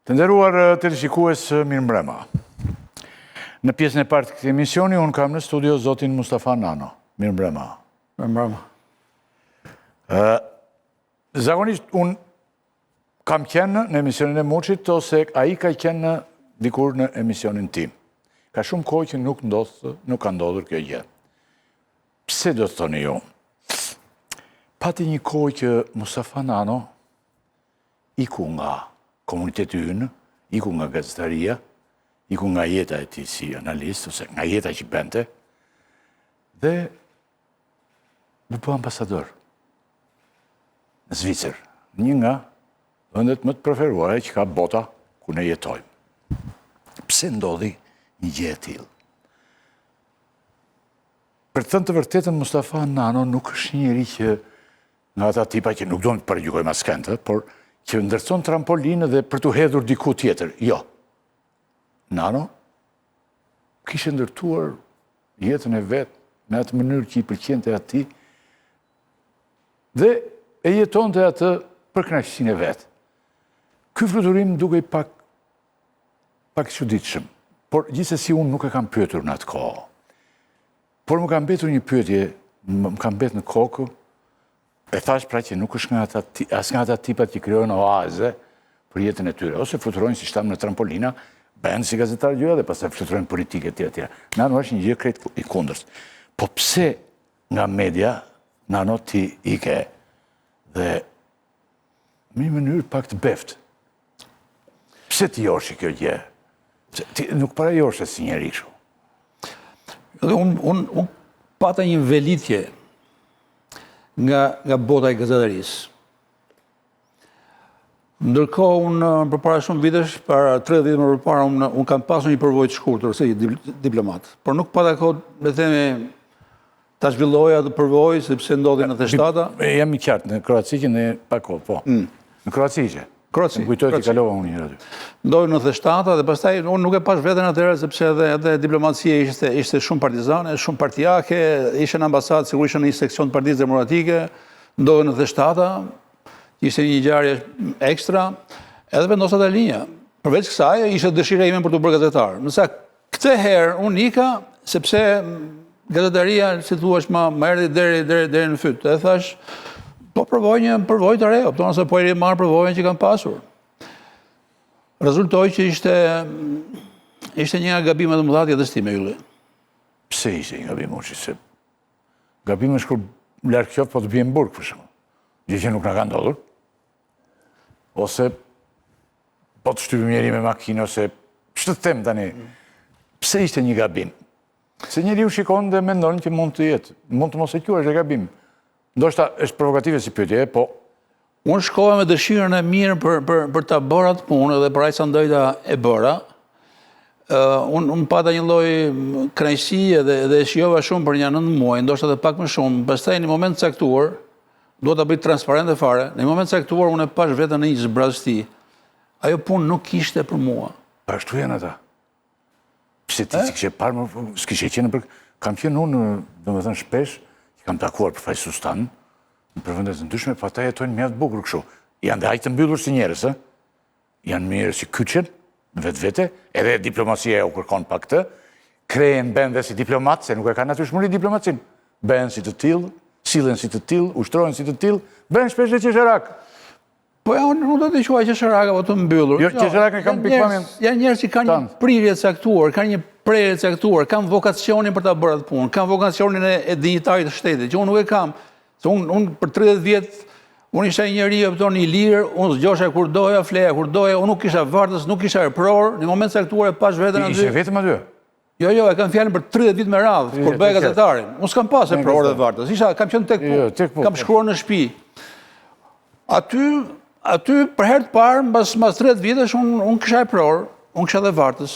Të nderuar teleshikues, mirëmbrëma. Në pjesën e parë të këtij emisioni, unë kam në studio zotin Mustafa Nano. Mirëmbrëma. Mirëmbrëma. Zakonisht, unë kam qenë në emisionin e Muçit, ose ai ka qenë dikur në emisionin tim. Ka shumë kohë që nuk ndodh, nuk ka ndodhur kjo gjë. Pse do të thoni ju? Pati një kohë që Mustafa Nano iku nga komuniteti ynë, iku nga gazetaria, iku nga jeta e tij si analist, ose nga jeta që bënte, dhe u bë ambasador në Zvicër, një nga vendet më të preferuara që ka bota ku ne jetojmë. Pse ndodhi një gjë e tillë? Për të thënë të vërtetën, Mustafa Nano nuk është një njeri që nga ata tipa që nuk duam të paragjykojmë askënd, por që ndërton trampolinë dhe për t'u hedhur diku tjetër. Jo. Nano kishte ndërtuar jetën e vet në atë mënyrë që i pëlqente atij dhe e jetonte atë për kënaqësinë e vet. Ky fluturim dukej pak pak i çuditshëm, por gjithsesi unë nuk e kam pyetur në atë kohë. Por më ka mbetur një pyetje, më ka mbetur në kokë, e thashë pra që nuk është nga ata, as nga ata tipat që krijojnë oaze për jetën e tyre, ose fluturojnë siç thamë në trampolina, bëhen si gazetarë gjëra dhe pastaj fluturojnë politikë e tjera tjera. Nano është një gjë krejt e kundërt. Po pse nga media Nano ti ike dhe në një mënyrë pak të beftë. Pse të joshi kjo gjë? Pse ti nuk para joshe si njeri kështu? Dhe unë un, un, pata një velitje nga, nga bota e gazetarisë. Ndërkohë, unë përpara shumë vitesh, para 30 vite më përpara, unë, unë kam pasur një përvojë të shkurtër si diplomat. Por nuk pata kohë, le të themi, ta zhvilloja atë përvojë, sepse ndodhi në 97-ta. Jam i qartë, në Kroaci që në pak kohë, po. Mm. Në Kroaci ishe? Kroaci. Më kujtohet që kalova unë një aty. Ndodhi në 97-ta dhe pastaj unë nuk e pashë veten atëherë sepse edhe edhe diplomacia ishte ishte shumë partizane, shumë partiake, ishe në ambasadë, sigurisht në një seksion të Partisë Demokratike, ndodhi në 97-ta, ishte një ngjarje ekstra, edhe vendosa ta lija. Përveç kësaj, ishte dëshira ime për t'u bërë gazetar. Ndërsa Këtë herë unë ika sepse gazetaria, si thua, më më erdhi deri deri deri në fyt. Dhe thashë, po provoj një përvojë të re, kupton se po e rimarr përvojën që kam pasur. Rezultoi që ishte ishte një nga gabimet e mëdha të jetës time, Ylli. Pse ishte një gabim Muçi? Se gabim është kur larg qoftë po të bie në burg për shembull. Gjë që nuk na ka ndodhur. Ose po të shtypim njeri me makinë, ose ç'të them tani, pse ishte një gabim? Se njeriu shikon dhe mendon që mund të jetë, mund të mos e quash dhe gabim. Ndoshta është provokative si pyetje, po... Unë shkova me dëshirën e mirë për, për, për ta bërë atë punë dhe për aq sa ndëjta e bëra. Uh, unë un pata një lloj kënaqësie dhe, dhe e shijova shumë për nja 9 muaj, ndoshta edhe pak më shumë. Pastaj në një moment të caktuar, Dua ta bëj transparente fare. Në një moment të caktuar unë e pashë veten në një zbrazëti. Ajo punë nuk ishte për mua. Po ashtu janë ata. Pse ti s'i kishe parë, s'kishe qenë për... Kam qenë unë, domethënë shpesh, që kam takuar përfaqësues tanë, në vende të ndryshme, po ata jetojnë mjaft bukur kështu. Janë dhe aq të mbyllur si njerëz, ë? Janë njerëz që kyçen në vetvete, edhe diplomacia u kërkon pak këtë, krehen bëhen dhe si diplomat, se nuk e kanë natyrshmëri diplomacinë. Bëhen si të tillë, sillen si të tillë, ushtrohen si të tillë, bëhen shpesh dhe qesharak. Po ja, unë nuk do t'i quaj qesharak apo të mbyllur. Jo, qesharak e kam pikëpamjen. Janë njerëz që kanë një prirje të caktuar, kanë një prerje të caktuar, kanë vokacionin për ta bërë atë punë, kanë vokacionin e, e dinjitarit të shtetit, që unë nuk e kam. Se unë, unë për 30 vjet, unë isha një njeri, e kupton, i lirë, unë zgjohesha kur doja, fleja kur doja, unë nuk kisha vartës, nuk kisha epror, në moment të caktuar e pashë veten aty. Ishe vetëm aty? Jo, jo, e kam fjalën për 30 vjet me radhë, kur bëja gazetarin. Unë s'kam pas epror dhe vartës. Isha, kam qenë tek jo, punë, kam shkuar në shtëpi. Aty, aty për herë të parë, mbas mbas 30 vitesh unë unë kisha epror, unë kisha dhe vartës.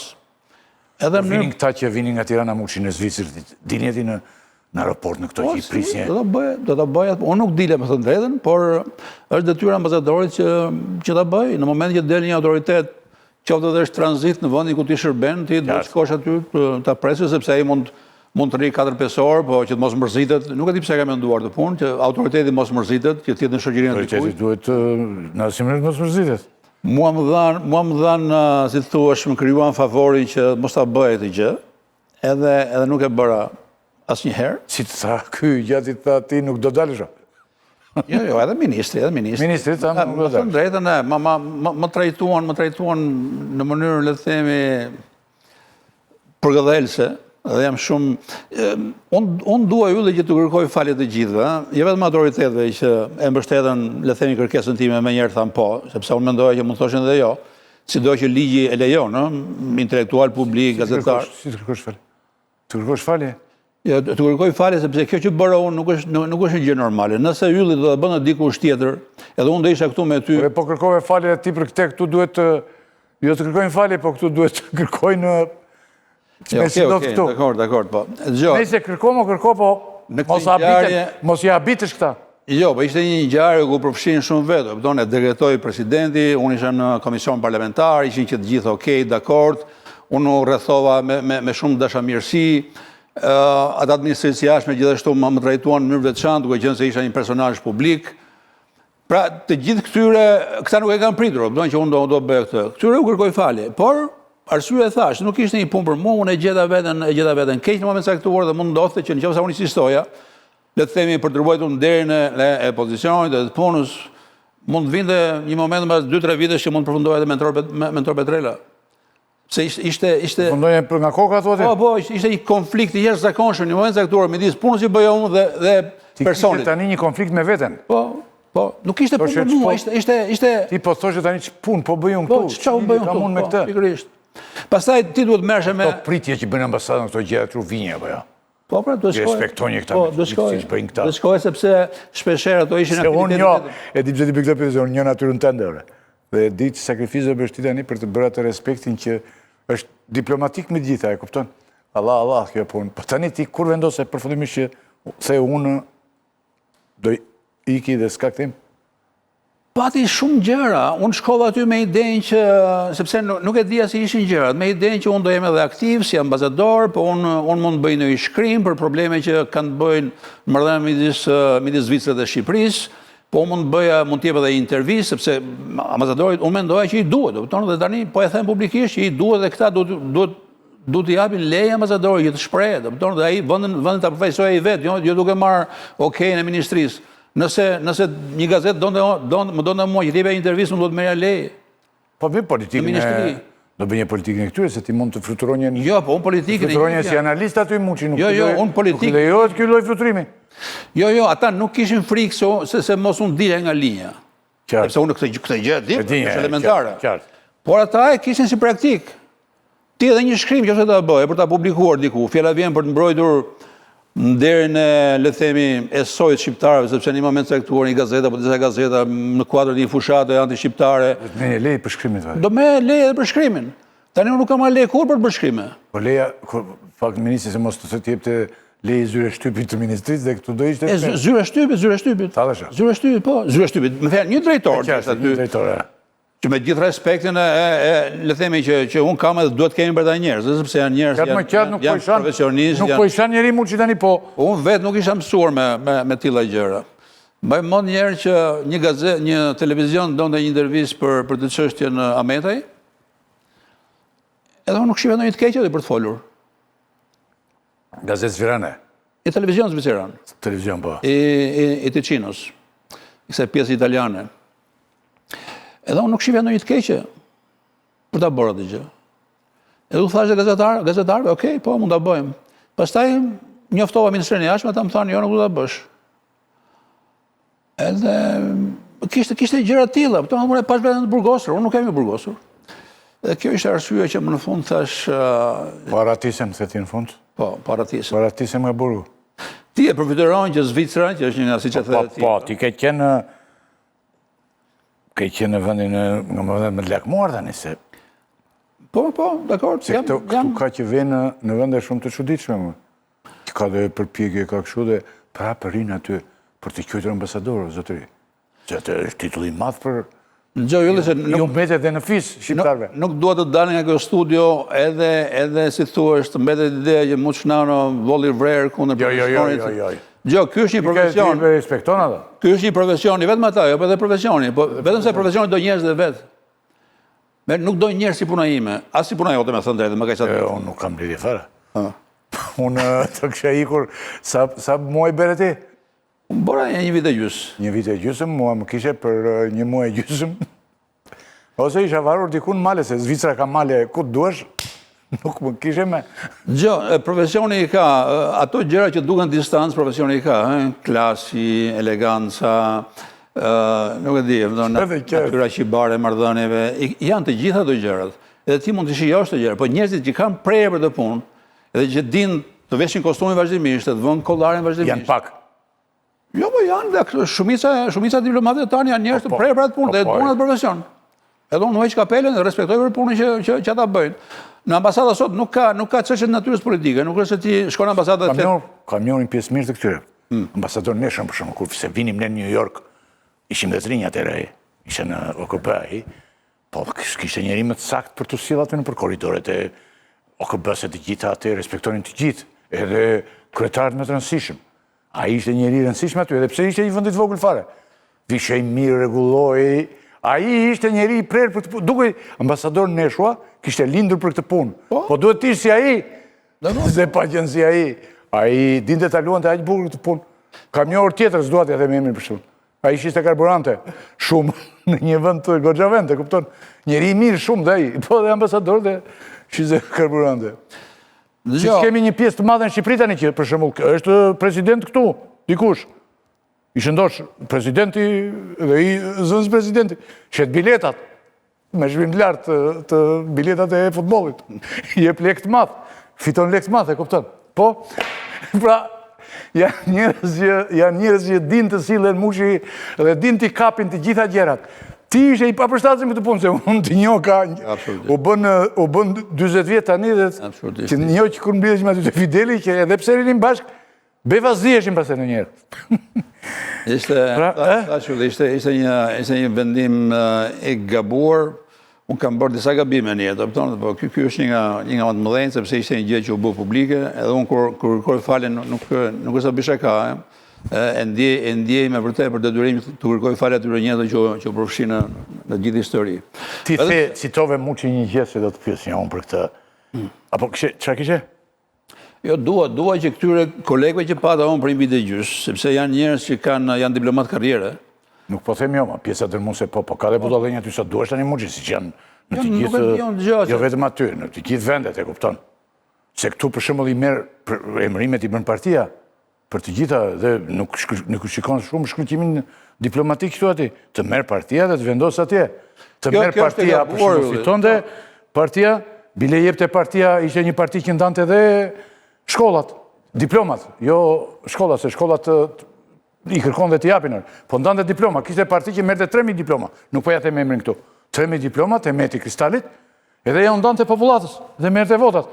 Edhe në vinin këta që vinin nga Tirana Muçi në Zvicër, dilje ti në në aeroport në këto po, që i prisje. Do ta bëj, do ta bëj. Unë nuk dilja me thënë të drejtën, por është detyra e ambasadorit që që ta bëj. Në moment që del një autoritet, qoftë edhe është tranzit në vendin ku ti shërben, ti duhet të shkosh aty ta presësh sepse ai mund mund të rrijë 4-5 orë, po që të mos mërzitet. Nuk e di pse e ka menduar këtë punë, që autoriteti mos mërzitet, që të jetë në shoqërinë e dikujt. Autoriteti duhet në asnjë mënyrë të mos mërzitet. Mua më dhanë, mua më dhanë, si të thuash, më krijuan favorin që mos ta bëj atë gjë, edhe edhe nuk e bëra asnjëherë. Si të tha ky, gjatë i tha ti nuk do dalësh. Jo, jo, edhe ministri, edhe ministri. Ministri tha nuk do dalësh. Të drejtën, e, ma, ma, ma, më trajtuan, më trajtuan në mënyrë, le të themi, përgëdhelëse, dhe jam shumë... Unë un dua Ylli që t'u kërkoj falje të gjithëve, jo vetëm autoriteteve që e mbështetën, le të themi, kërkesën time menjëherë thanë po, sepse unë mendoja që mund të thoshin dhe jo, sido që ligji e lejon, ë, intelektual publik, gazetar. Si të kërkosh falje? Të kërkosh falje? Jo, të kërkoj falje sepse kjo që bëra unë nuk është nuk është një gjë normale. Nëse Ylli do ta bënte dikush tjetër, edhe unë do isha këtu me ty. Po kërkove falje ti për këtë këtu duhet të jo të kërkojnë falje, po këtu duhet të kërkojnë Jo, okej, okej, dakord, dakord, po. Dëgjo. Nëse kërko, mo kërko, po mos habitesh, mos i habitësh këta. Jo, po ishte një ngjarje ku përfshinë shumë vetë, kupton, e dekretoi presidenti, unë isha në komision parlamentar, ishin që të gjithë okej, dakord, unë u rrethova me, me, me shumë dashamirësi, uh, ata të Ministrisë së Jashtme gjithashtu më, më trajtuan në mënyrë veçantë, duke qenë se isha një personazh publik. Pra, të gjithë këtyre, këta nuk e kanë pritur, kupton që unë do do bëj këtë. Këtyre u kërkoj falje, por arsye e thashë, nuk ishte një punë për mua, unë e gjeta veten, e gjeta veten keq në moment caktuar dhe mund ndodhte që në qoftë se unë insistoja, le të themi për të ruajtur nderin e, e, e pozicionit dhe të punës, mund të vinte një moment mbas 2-3 vitesh që mund të përfundoja edhe Mentor me Mentor Petrela. Se ishte ishte ishte Përfundoje për nga koka thua ti? Po, po, ishte, ishte një konflikt i jashtëzakonshëm në moment caktuar midis punës që bëja unë dhe dhe Ti personit. Ti tani një konflikt me veten. Po, po, nuk ishte punë me mua, po- ishte ishte ishte Ti po thoshe tani ç'punë po bëj unë po, këtu? Po, çfarë bëj unë këtu? me po, këtë? Pikërisht. Pastaj ti duhet merresh me Këto pritje që bëjnë ambasadën këto gjëra këtu vinje apo jo? Po, pra, do shkoj. Respektojnë këta, po, do shkoj. Si bëjnë këta. Do shkoj sepse shpeshherë ato ishin aktivitete. Se unë njoh, e di pse ti bëj këtë pyetje, unë njoh natyrën tënde ore. Dhe e di që sakrificë do bësh ti tani për të bërë atë respektin që është diplomatik me të gjitha, e kupton? Allah, Allah, kjo punë. Po tani ti kur vendose përfundimisht që the unë do iki dhe s'ka kthim? Pati shumë gjëra. Unë shkova aty me idenë që, sepse nuk e dija si ishin gjërat, me idenë që unë do jem edhe aktiv si ambasador, po unë unë mund të bëj ndonjë shkrim për probleme që kanë të bëjnë në marrëdhënie midis midis Zvicrës dhe Shqipërisë, po unë mund të bëja, mund të jep edhe intervistë sepse ambasadorit unë mendoja që i duhet, kupton, dhe tani po e them publikisht që i duhet dhe këta duhet duhet duhet t'i japin leje ambasadorit që të shprehet, kupton, dhe ai vendin vendin ta përfaqësojë ai vetë, jo jo duke marrë okay-n e ministrisë. Nëse, nëse një gazetë donte, donte, më donte mua që të jepja intervistë, unë do të merrja leje. Po bëj politikën e do bëj një politikën e këtyre se ti mund të fluturonje në Jo, po unë politikën e fluturonje si analist aty Muçi nuk. Jo, jo, unë politikë. Nuk lejohet ky lloj fluturimi. Jo, jo, ata nuk kishin frikë se se, se mos unë dilja nga linja. Qartë. Sepse unë këtë këtë gjë e di, është elementare. Qartë. Por ata e kishin si praktikë. Ti edhe një shkrim që ta bëje për ta publikuar diku, fjala vjen për të mbrojtur nderin e, le të themi, e sojit shqiptarëve, sepse në një moment caktuar një gazetë apo disa gazeta në kuadër të një fushate antishqiptare, Do të merrje leje për shkrimin Do merrje leje edhe për shkrimin. Tani unë nuk kam marrë leje kurrë për të bërë shkrime. Po leja, fakt ministri se mos të të jepte leje zyre shtypit të ministrisë dhe këtu do ishte... E, zyre shtypit, zyre shtypit. Ta dhësha. Zyre shtypit, po, zyre shtypit. Me thënë, një drejtor. Qartë, një drejtor, e. Që me gjithë respektin e, e, e le themi që, që unë kam edhe duhet kemi për ata njerëz, sepse janë njerëz, janë, janë, nuk po janë profesionistë. Nuk po i shan njeri Muçi tani, po... Unë vetë nuk isha mësuar me, me, me tilla gjëra. Mbaj mend një herë që një gazetë, një televizion donte një intervistë për, për të çështjen Ametaj, edhe unë nuk shihja ndonjë të keqe për të folur. Gazetë zvicerane? I televizion zviceran. Televizion, po. I, i, i Ticinus, i kësaj pjesë italiane. Edhe unë nuk shihja ndonjë të keqe për ta bërë atë gjë. Edhe u thashë gazetar, gazetarëve, ok, po mund ta bëjmë. Pastaj njoftova Ministrinë e Jashtme, ata më thanë, jo, nuk do ta bësh. Edhe kishte kishte gjëra të tilla, po unë e pashë veten të burgosur, unë nuk jam i burgosur. Dhe kjo ishte arsyeja që më në fund thashë Po arratisem the ti në fund? Po, po arratisem. Po arratisem nga burgu. Ti e përfytyron që Zvicra, që është një nga siç e po, the po, ti. Po, ti ke qenë ke qenë në vendin e nga më vendet më të lakmuar tani se Po, po, dakord. Se këtu, këtu ka që venë në vende shumë të çuditshme më. Që ka dhe përpjekje ka kështu dhe prapë rrinë aty për të quajtur ambasador, zotëri. Se atë është titull i madh për Dëgjo, Ylli, se nuk ju mbetet edhe në fis shqiptarëve. Nuk, nuk dua të dal nga kjo studio edhe edhe si thua, të mbetet ideja që Muç Nano volli vrer kundër jo, jo, jo, jo, jo, jo. Jo, ky është një profesion. Ti respekton ata. Ky është një profesion, jo vetëm ata, jo, po edhe profesioni, po vetëm se profesioni do njerëz dhe vetë. Me nuk do njerëz si puna ime, as si puna jote me thënë drejtën, me kaq sa të. Unë nuk kam lidhje fare. Unë të kisha ikur, sa, sa muaj bëre ti? Unë bëra një vit e gjysë. Një vit e gjysëm, mua më kishe për një muaj e gjysëm. Ose isha varur diku në male, se Zvicra ka male ku të duash, nuk më kishe me. Gjo, profesioni i ka, ato gjëra që duken distancë, profesioni i ka, klasi, eleganca, nuk e di, natyra qibare e marrëdhënieve, janë të gjitha ato gjërat. Edhe ti mund të shijosh ato gjëra, po njerëzit që kanë prerje për këtë punë, edhe që dinë të veshin kostumin vazhdimisht, të vënë kollaren vazhdimisht. Janë pak. Jo, po janë, dhe shumica, shumica e diplomatëve tanë janë njerëz të po, po. prerë për atë punë, po, dhe e duan atë profesion. Edhe unë heq kapelen dhe respektoj për punën që, që, që ata bëjnë. Në ambasada sot nuk ka, nuk ka çështje të natyrës politike, nuk është se ti shkon në ambasada dhe... Kam kam njohur një pjesë mirë të këtyre. Hmm. Ambasador Neshën, për shembull, kur se vinim ne në New York, ishim dhe të rinj atëherë, ishte në OKB ai, po kishte njeri më të saktë për t'u sjellë aty nëpër korridoret e OKB-së të gjitha aty, respektonin të gjithë, edhe kryetarët më të rëndësishëm. Ai ishte njeri i rëndësishëm aty, edhe pse ishte i vendit vogël fare. Vishej mirë, rregullohej. Ai ishte njeri i prerë për këtë punë. Dukej ambasador Neshua kishte lindur për këtë punë. Po, po duhet të ishte si ai. Dhe pa qenë si ai. Ai dinte ta luante aq bukur këtë punë. Kam njohur tjetër, s'dua t'ia them emrin për shembull. Ai shiste karburante shumë në një vend të goxha vend, e kupton? Njeri i mirë shumë dhe ai, po dhe ambasador dhe shiste karburante. Siç kemi një pjesë të madhe në Shqipëri tani që për shembull është president këtu, dikush. I shëndosh presidenti dhe i zëvendëspresidenti, shet biletat me çmim të lartë të, të biletat e futbollit. Jep lek të madh, fiton lek të madh, e kupton? Po, pra, janë njerëz që janë njerëz që dinë të sillen Muçi dhe dinë t'i kapin të gjitha gjërat. Ti ishe i papërshtatshëm për këtë punë, se unë të njoh ka, u bën, u bën 40 vjet tani dhe të njoh që kur mblidheshim aty te Fideli, që edhe pse rrinim bashkë, befas ziheshim pastaj ndonjëherë. Ishte, pra, thashë, ishte, ishte një, ishte një vendim i gabuar, unë kam bërë disa gabime në jetë, kupton, po ky ky është një nga një nga më të mëdhenjtë sepse ishte një gjë që u bë publike, edhe unë kur kur kërkoj falje nuk nuk nuk është se bëj shaka, e ndjej e ndjej me vërtet për detyrim t'u kërkoj falje atyre njerëzve që që u përfshinë në në gjithë histori. Ti the citove Muçi një gjë se do të pyes një unë për këtë. Hmm. Apo kishe çfarë kishe? Jo, dua, dua që këtyre kolegëve që pata unë për një vit e gjys, sepse janë njerëz që kanë janë diplomat karriere. Nuk po them jo, ma pjesa dërmuese po, po ka dhe budallenj aty sa duash tani Muçi, siç janë në të gjithë, jo vetëm aty, në të gjithë vendet, e kupton. Se këtu për shembull i merr emërimet i bën partia, Për të gjitha dhe nuk nuk shikon shumë shkëlqimin diplomatik këtu aty. Të merr partia dhe të vendos atje. Të merr partia, për shembull, fitonte partia, bile jepte partia, ishte një parti që ndante dhe shkollat, diplomat, jo shkollat, se shkollat i kërkon dhe t'i japin. Po ndante diploma, kishte parti që merrte 3000 diploma. Nuk po ja them emrin këtu. 3000 diploma te Meti Kristalit, edhe ja ndante popullatës dhe merrte votat.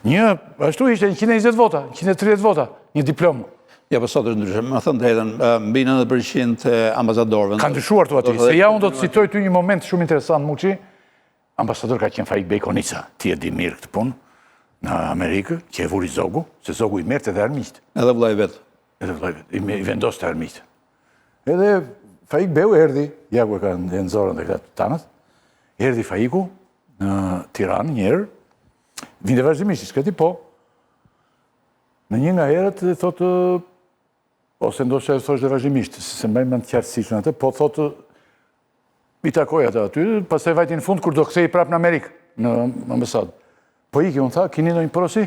Një, ashtu ishte 120 vota, 130 vota, një diplomë. Ja, po sot është ndryshe, me thënë drejtën, mbi 90% e ambasadorëve. Ka ndryshuar thua ti, se ja unë do të citoj ty një moment shumë interesant, Muçi, ambasador ka qenë Faik Bej Konica, ti e di mirë këtë punë, në Amerikë, që e vuri Zogu, se Zogu i merrte dhe armiqtë. Edhe vëllai vet. Edhe vëllai vet, i vendoste armiqtë. Edhe Faik Beu erdhi, ja ku e ka në zorën dhe këta tanët, erdhi Faiku në Tiranë njëherë, Vinte vazhdimisht, i shkreti, po. Në një nga herët, dhe thotë, ose ndoshta e thoshte vazhdimisht, s'e mbaj mend qartësisht në atë, po thotë, i takoj ata aty, pastaj vajti në fund, kur do kthehej prapë në Amerikë, në ambasadë. Po iki, unë tha, kini ndonjë porosi?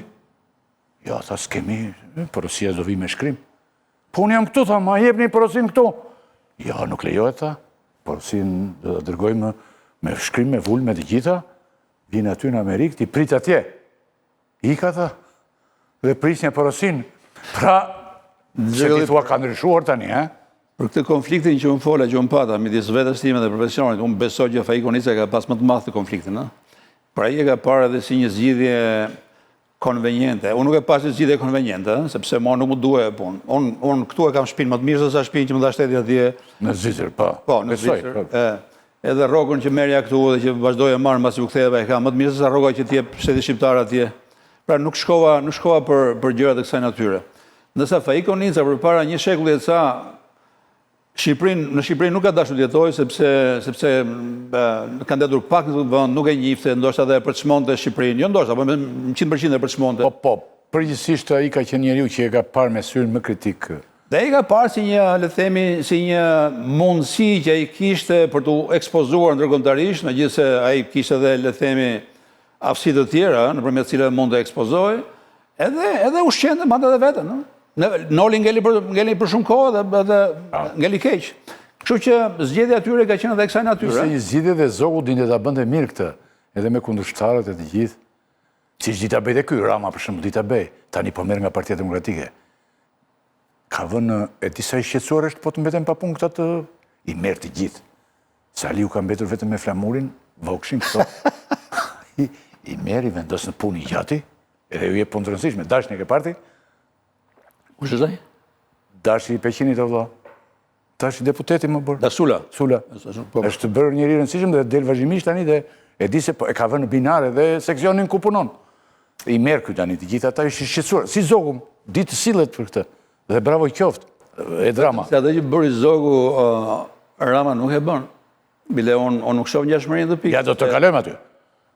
Jo, tha, s'kemi, porosia do vijë me shkrim. Po unë jam këtu, tha, ma jepni porosinë këtu. Jo, nuk lejohet, tha, porosinë do ta dërgojmë me shkrim, me vulë, me të gjitha, Vjen aty në Amerikë, ti prit atje. Ika, tha, dhe prisnja porosinë. Pra, se ti thua ka ndryshuar tani, e? Për këtë konfliktin që unë fola, që unë pata, midis vetes time dhe profesionit, unë besoj që Faik Konica ka pas më të madh të konfliktin, ë? Por ai e ka parë edhe si një zgjidhje konveniente. Unë nuk e pashë si zgjidhje konveniente, ë, sepse mua nuk më duhej ajo punë. Unë unë këtu e kam shpinë më të mirë se sa shpinë që më dha shteti atje. Në Zvicër, po. Po, në Zvicër. Po. E, edhe rrogën që merrja këtu dhe që vazhdoj e marr mbasi u ktheva e kam më të mirë se sa rroga që të jep shteti shqiptar atje. Pra nuk shkova, nuk shkova për për gjëra të kësaj natyre. Ndërsa Faik Konica përpara një shekulli e ca. Shqipërinë, në Shqipëri nuk ka dashur të jetojë sepse sepse ka ndenjtur pak në këtë vend, nuk e njihte, ndoshta edhe e përçmonte Shqipërinë. Jo ndoshta, po 100% e përçmonte. Po, po, përgjithësisht ai ka qenë njeriu që e ka parë me syrin më kritik. Dhe ai ka parë si një, le të themi, si një mundësi që ai kishte për t'u ekspozuar ndërkombëtarisht, megjithëse ai kishte edhe, le të themi, aftësi të tjera nëpërmjet të cilave mund të ekspozohej, edhe edhe ushqente mbante edhe veten, ëh. Noli ngeli për ngeli për shumë kohë dhe edhe ngeli keq. Kështu që zgjedhja e tyre ka qenë edhe e kësaj natyre. Ishte një zgjidhje dhe Zogu dinte ta bënte mirë këtë, edhe me kundërshtarët e të gjithë. Siç di ta bëjë dhe ky, Rama për shembull di ta bëjë. Tani po merr nga Partia Demokratike. Ka vënë e di sa i shqetësuar është po të mbeten pa punë këta të i merr të gjithë. Saliu ka mbetur vetëm me Flamurin, Vokshin këto. I, i merr, i vendos në punë i gjati, edhe ju jep punë të rëndësishme. Dashin e ke parë ti? Kush është ai? Dashi i Peqinit o vëlla. Dashi deputeti më bërë. Dash Sula. Sula. Po. Është bërë njeri i rëndësishëm dhe del vazhdimisht tani dhe e di se po e ka vënë në binar edhe seksionin ku punon. I merr ky tani të gjithë ata është i shqetësuar. Si Zogu di të sillet për këtë. Dhe bravo i qoftë, Edi Rama. Se atë që bëri Zogu, Rama nuk e bën. Bile, unë un nuk shoh ngjashmëri në këtë pikë. Ja, do të kalojmë aty.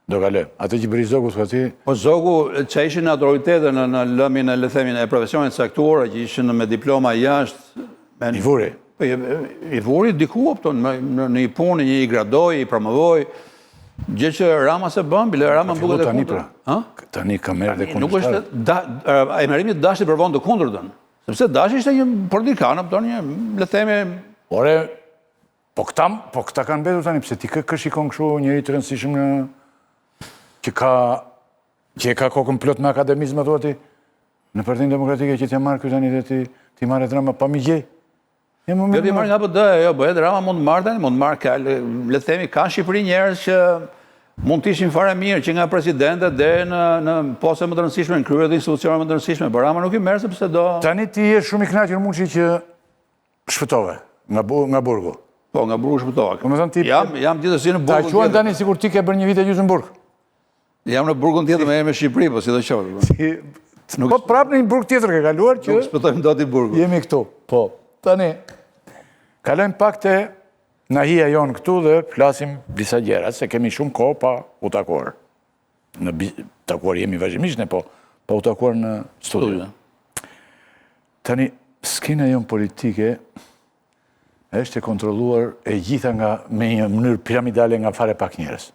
Do kalojmë. Atë që bëri Zogu, thua ti? Po Zogu, që ishin autoritete në, në lëmin e le themi e profesionit të caktuara, që ishin me diploma jashtë. Me, I vuri. Po, i, i vuri diku, kupton, në, në, në një punë, një i gradoi, i promovoi. Gjë që Rama s'e bën, bile Rama më duket e kundërta. Pra. Tani ka merr dhe kundërshtarët. Nuk është da, emërimi i Dashit provon të kundërtën. Sepse Dashi ishte një politikan, kupton, një le të themi Ore, po këta, po këta kanë mbetur tani, pse ti kë kë shikon kështu njeri të rëndësishëm në që ka që e ka kokën plot me akademizëm thua ti në Partinë Demokratike që t'ia marrë ky tani dhe ti t'i marrë Rama pa mi gjej. Jo, t'i marrë nga PD, jo, po Edi Rama mund të marrë tani, mund të marrë, ka, le të themi, ka në Shqipëri njerëz që mund të ishin fare mirë, që nga presidente deri në, në poste më të rëndësishme, në krye të institucioneve më të rëndësishme, por Rama nuk i merr sepse do... Tani ti je shumë i kënaqur Muçi që shpëtove nga, nga burgu. Po, nga burgu shpëtova. Domethënë ti... Jam, jam gjithsesi në burgun Ta quajmë tani sikur ti ke bërë një vit e gjysmë në burg. Jam në burgun tjetër me me Shqipëri, po sido qoftë. Si, nuk, po prapë në një burg tjetër ke kaluar që... Nuk shpëtojmë dot i burgut. Jemi këtu, po. Tani, kalojmë pak te nahia jonë këtu dhe flasim disa gjëra, se kemi shumë kohë pa u takuar. Në takuar jemi vazhdimisht ne, po pa u takuar në studio. Tani, skena jonë politike është e kontrolluar e gjitha nga me një mënyrë piramidale nga fare pak njerëz.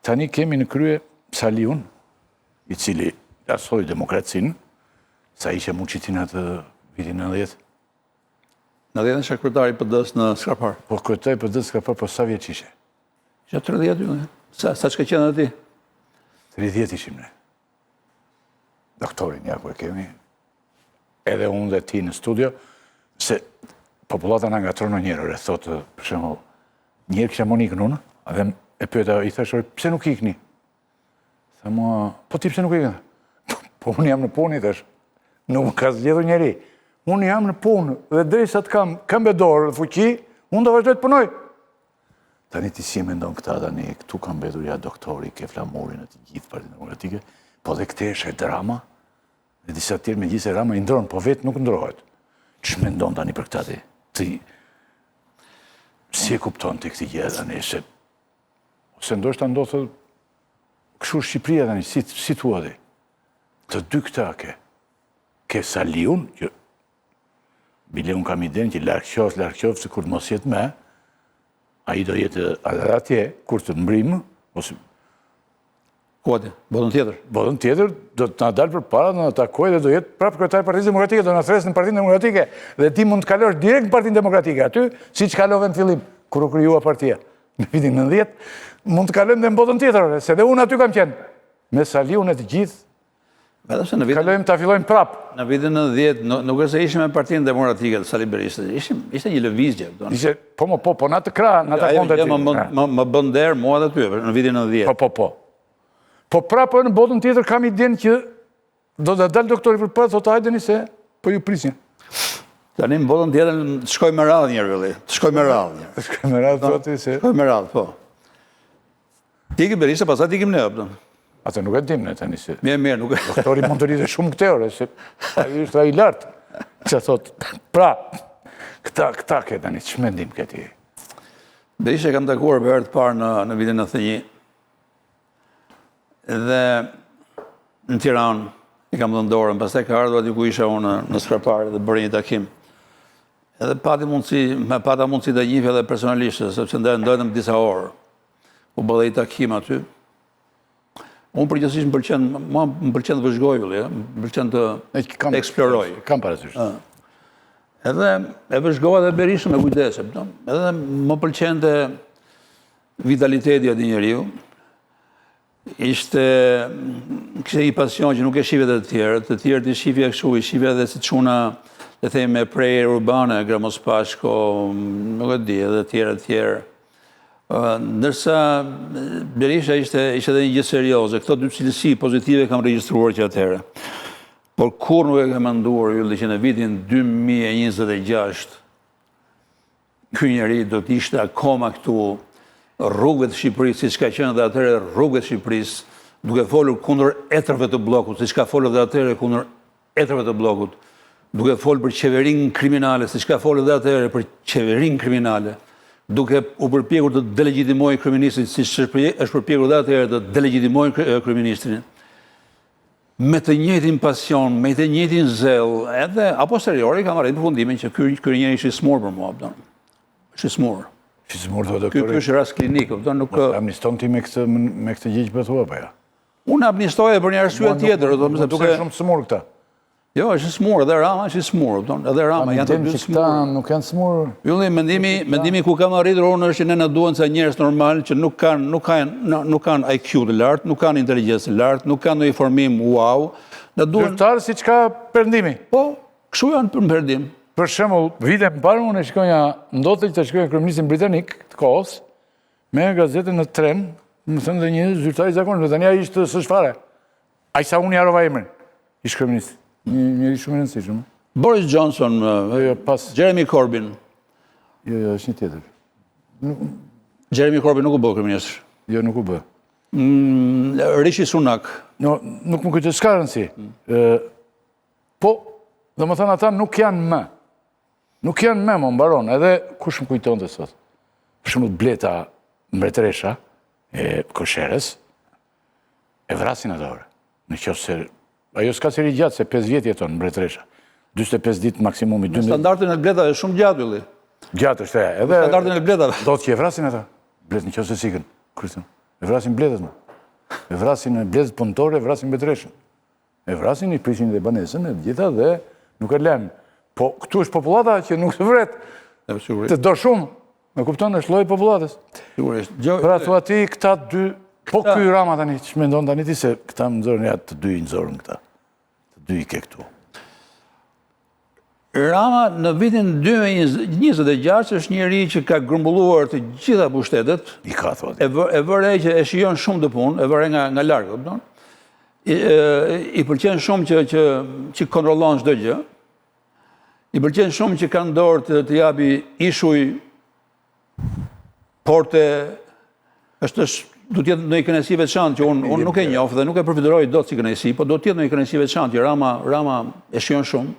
Tani kemi në krye Saliun, i cili lartësoi demokracinë, sa ishe Muçi ti në atë vitin 90? Në 90 isha kryetar i PD-së në Skrapar. Po kryetar i PD-së Skrapar, po sa vjeç ishe? Isha 30, jo, sa, sa ç'ke qenë ti? 30 ishim ne. Doktorin, ja ku e kemi, edhe unë dhe ti në studio, se popullata na ngatërron njëherë, e thotë, për shembull, njëherë kisha Monikën unë, dhe e pyeta, i thashë, pse nuk ikni? Tha mua, po ti pse nuk ikni? Po, po unë jam në punë, i thashë, nuk më ka zgjedhur njeri. Unë jam në punë, dhe derisa të kam këmbë dorë dhe fuqi, unë do vazhdoj të punoj. Tani ti si e mendon këta tani, këtu ka mbetur ja doktori, ke Flamurin e të gjithë Partinë Demokratike, po dhe këtej është Edi Rama, dhe disa tjerë megjithëse Rama i ndërron, po vetë nuk ndërrohet. Ç'mendon tani për këta ti? Ti si e kupton ti këtë gjë tani se ose ndoshta ndodh kështu Shqipëria tani si si thua ti? Të dy këta ke. Ke Saliun që bile unë kam idenë që larg qoftë, larg qoftë, se kur të mos jetë me, ai do jetë edhe atje, kur të mbërrijmë, ose Ku atje? Botën tjetër. Botën tjetër, do të na dalë përpara, do na takojë dhe do jetë prapë kryetar i Partisë Demokratike, do na thërrasë në Partinë Demokratike dhe ti mund të kalosh direkt në Partinë Demokratike aty, siç kalove në fillim kur u krijua partia në vitin 90, mund të kalojmë dhe në botën tjetër, se dhe unë aty kam qenë me Saliun e të gjithë Vetëm se në vitin Kalojmë ta fillojmë prapë. Në vitin 90 nuk është se ishim me Partinë Demokratike të Sali Berishës, ishim ishte një lëvizje, do. Ishte, po mo, po, po në atë krah, në atë kontë ti. Më më më bën nder mua dhe ty në vitin 90. Po, po, po. Po prapë në botën tjetër kam idenë që do të dalë doktori përpara, thotë hajdeni se po ju prisja. Tani në botën tjetër të shkoj me radhë një herë, të shkoj me radhë. Të shkoj me radhë, thotë se. Shkoj me radhë, po. Të ikë Berisha, pastaj të ikim ne, apo? Atë nuk e dim ne tani se. Mirë, mirë, nuk e. Doktori mund të rritë shumë këtë orë, se ai është ai lart. Ç'a thotë? Pra. Këta, këta ke tani, ç'mendim ke ti? Berishën e kam takuar për herë të parë në, në vitin 91. Dhe në Tiranë i kam dhënë dorën, pastaj ka ardhur aty ku isha unë në Skrapar dhe bëri një takim. Edhe pati mundësi, me pata mundësi ta njihja edhe personalisht, sepse ndaj ndajtëm disa orë. U bë dhe një takim aty. Unë përgjithësisht më pëlqen, mua më pëlqen të vëzhgoj, Ylli, më pëlqen të eksploroj. Kam parasysh. Edhe e vëzhgova dhe Berishën me kujdes, edhe më pëlqente vitaliteti i atij njeriu. Ishte kishte një pasion që nuk e shihja te të tjerët, të tjerët i shihja kështu, i shihja edhe si çuna, le të themi me prerje urbane, Gramoz Pashko, nuk e di, edhe të tjerë të tjerë. Ndërsa Berisha ishte ishte edhe një gjë serioze. Këto dy cilësi pozitive kam regjistruar që atëherë. Por kurrë nuk e kam menduar Ylli që në vitin 2026 ky njeri do të ishte akoma këtu rrugëve të Shqipërisë, siç ka qenë dhe atëherë rrugëve të Shqipërisë, duke folur kundër etërve të bllokut, siç ka folur dhe atëherë kundër etërve të bllokut, duke folur për qeverinë kriminale, siç ka folur dhe atëherë për qeverinë kriminale, duke u përpjekur të delegjitimojë kryeministrin, siç është përpjekur dhe atëherë të delegjitimojë kryeministrin, me të njëjtin pasion, me të njëjtin zell, edhe a posteriori kam arritur përfundimin që ky ky njeri është i smur për mua, kupton. Është i smur. Është i smur thotë doktori. Ky është rast klinik, kupton, nuk amniston ti me këtë me këtë gjë që po thua apo jo? Unë amnistoj për një arsye tjetër, do të thotë sepse duken shumë të smur këta. Jo, është i smur, edhe Rama është i smur, kupton? Edhe Rama janë të dy të smur. Këta nuk janë smur. Ylli, mendimi, mendimi ku kam arritur unë është që ne na duhen ca njerëz normal që nuk kanë nuk kanë nuk kanë IQ të lartë, nuk kanë inteligjencë të lartë, nuk kanë ndonjë formim wow. Na duhen zyrtarë siç ka perëndimi. Po, kështu janë për perëndim. Për shembull, vite më parë unë e shikoja, ndodhte që të shikoja kryeministrin britanik të kohës, Me gazetën në tren, domethënë dhe një zyrtar i zakonshëm, tani ai ishte s'është fare. Aq sa unë i harrova emrin, ish kryeministri. Një njeri shumë i rëndësishëm. Boris Johnson, jo, jo, pas Jeremy Corbyn. Jo, jo, është një tjetër. Jeremy Corbyn nuk u bë kryeministër. Jo, nuk u bë. Mm, Rishi Sunak. No, nuk më kujtohet, s'ka rëndësi. Mm. Po, domethënë ata nuk janë më. Nuk janë më, mo mbaron, edhe kush më kujtonte sot. Për shembull Bleta mbretëresha e Kosheres, e vrasin atë orë. Në qoftë se, ajo s'ka se rri gjatë, se 5 vjet jeton mbretëresha. 45 ditë maksimumi. Në standardin e bletave, shumë gjatë, Ylli. Gjatë është e, edhe... Në standardin e bletave. Do të që e vrasin ata. Bletët në qoftë se s'ikën. Kristën. E vrasin bletët, më. E vrasin bletët punëtore, e vrasin mbretëreshën. E vrasin, i prishin dhe banesën, e të gjitha dhe nuk e lënë. Po, këtu është popullata që nuk të vret. Të do shumë. Me kupton, është lloji i popullatës. Sigurisht. Pra, thua ti, këta dy, po ky Rama tani, që mendon tani ti se këta më nxorën, ja të dy i nxorën këta. Të dy i ke këtu. Rama në vitin 2026 është njeri që ka grumbulluar të gjitha pushtetet. I ka, thua. E vë, e vë re që e shijon shumë këtë punë, e vë re nga, nga larg, kupton? I, i pëlqen shumë që, që, që kontrollon çdo gjë. I pëlqen shumë që ka në dorë të, të japi ishuj Porte është është do të jetë ndonjë kënaqësi e veçantë që unë unë nuk e njoh dhe nuk e përfytyroj dot si kënaqësi, po do të jetë ndonjë kënaqësi e veçantë që Rama Rama e shijon shumë.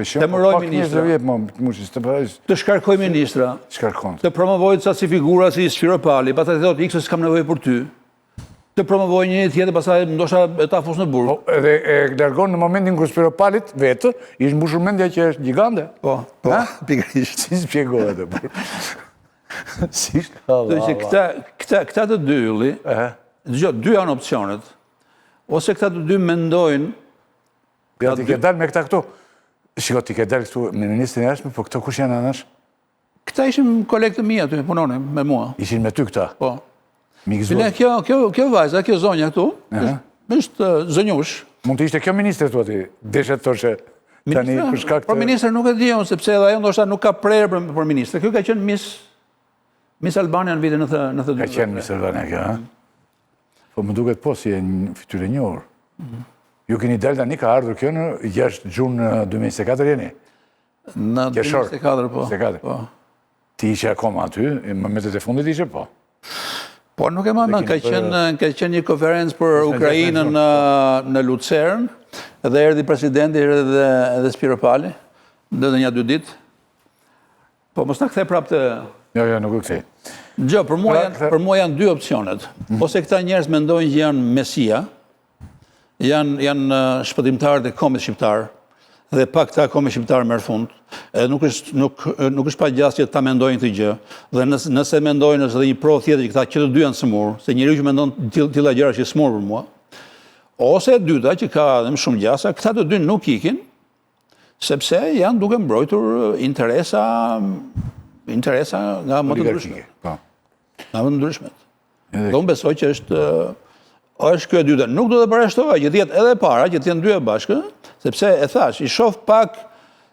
Të emërojë ministra. Të shkarkojë ministra. Shkarkon. Të promovojë ca si figura si Spiropali, pastaj të thotë ik se s'kam nevojë për ty. Të promovojë një tjetër, pastaj ndoshta e ta fus në burg. Po, edhe e largon në momentin kur Spiropalit vetë, i është mbushur mendja që është gjigande. Po, po, pikërisht. Si shpjegohet e por. Si është Allah. Që këta, këta, këta të dy Ylli, dëgjo, dy janë opcionet. Ose këta të dy mendojnë Ja, ti ke dalë me këta këtu. Shiko, ti ke dalë këtu me ministrin e jashtëm, po këto kush janë anash? Këta ishin kolegë të mi aty, punonin me mua. Ishin me ty këta? Po. Bile, kjo, kjo, kjo vajza, kjo zonja këtu, është, është zonjush. Mund të ishte kjo ministre, thua ti, deshe të thoshe, tani për shkak të... Për ministre nuk e di unë, sepse edhe ajo ndoshta nuk ka prerë për, për ministre. Kjo ka qenë Miss, Miss Albania në vitin 92. Ka qenë Miss Albania kjo, ha? Po më duket po si e një fytyrë e njohur. Mhm. Ju keni dalë tani, ka ardhur kjo në 6 gjunë në 2024 jeni? Në 2024, po. 24. Po. Ti ishe akoma aty, në momentet e fundit ishe, po. Po, nuk e mbaj mend, ka qenë, ka qenë një konferencë për Ukrajinën në, në Lucern, dhe erdhi presidenti, erdhi edhe, edhe Spiropali, dhe dhe një dy ditë. Po mos na kthe prapë te Jo, jo, nuk e kthej. Gjë, për mua janë për mua janë dy opsionet. Mhm. Ose këta njerëz mendojnë që janë mesia, janë janë shpëtimtarët e kombit shqiptar dhe pa këta kombi shqiptar merr fund. Edhe nuk është nuk nuk është pa gjasë që ta mendojnë këtë gjë. Dhe nëse nëse mendojnë është edhe një provë tjetër që këta që të dy janë sëmurë, se njeriu që mendon të tilla gjëra është i sëmurë për mua. Ose e dyta që ka edhe më shumë gjasa, këta të dy nuk ikin, sepse janë duke mbrojtur interesa interesa nga më të ndryshmet. Po. Nga më të ndryshmet. Dhe unë besoj që është është kjo e dyta. Nuk do të parashtoja që të jetë edhe e para, që të jenë dyja bashkë, sepse e thash, i shoh pak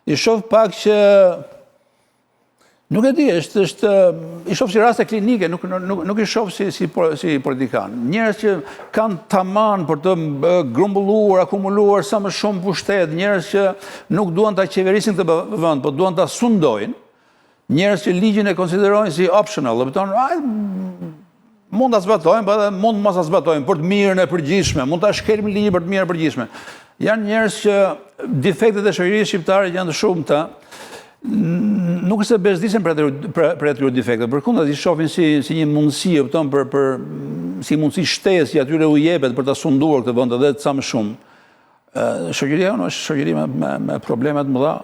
i shoh pak që Nuk e di, është është i shoh si raste klinike, nuk nuk nuk i shoh si si si politikan. Njerëz që kanë taman për të grumbulluar, akumuluar sa më shumë pushtet, njerëz që nuk duan ta qeverisin këtë vend, po duan ta sundojnë. Njerëz që ligjin e konsiderojnë si optional, do të thonë, ai mund ta zbatojmë, po edhe mund mos ta zbatojmë për të mirën e përgjithshme, mund ta shkelim ligjin për të mirën e përgjithshme. Janë njerëz që defektet e shoqërisë shqiptare janë të shumta, nuk është se bezdisen për atyre për atyre defekte, përkundrazi i shohin si si një mundësi, e kupton, për për si mundësi shtesë që atyre u jepet për ta sunduar këtë vend edhe ca më shumë. Shoqëria jonë është shoqëri me me, me probleme të mëdha.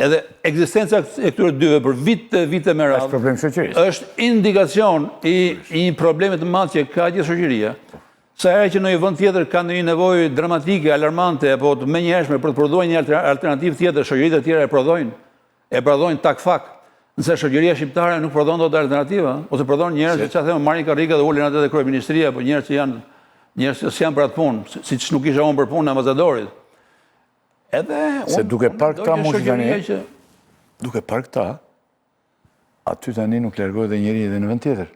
Edhe ekzistenca e këtyre dyve për vite e vite me radhë është problem shoqërisë. Është indikacion i i një problemi të madh që ka gjithë shoqëria. Sa herë që në një vend tjetër ka ndonjë nevojë dramatike, alarmante apo të menjëhershme për të prodhuar një alternativë tjetër, shoqëritë e tjera e prodhojnë. E prodhojnë tak fak. Nëse shoqëria shqiptare nuk prodhon dot alternativa, ose prodhon njerëz që çfarë them, marrin karrige dhe ulen atë te kryeministria, apo njerëz që janë njerëz që s'janë për atë punë, siç nuk isha unë për punën e ambasadorit. Edhe Se duke parë këta mund të tani, që... duke parë këta, aty tani nuk largohet dhe njeri edhe në vend tjetër.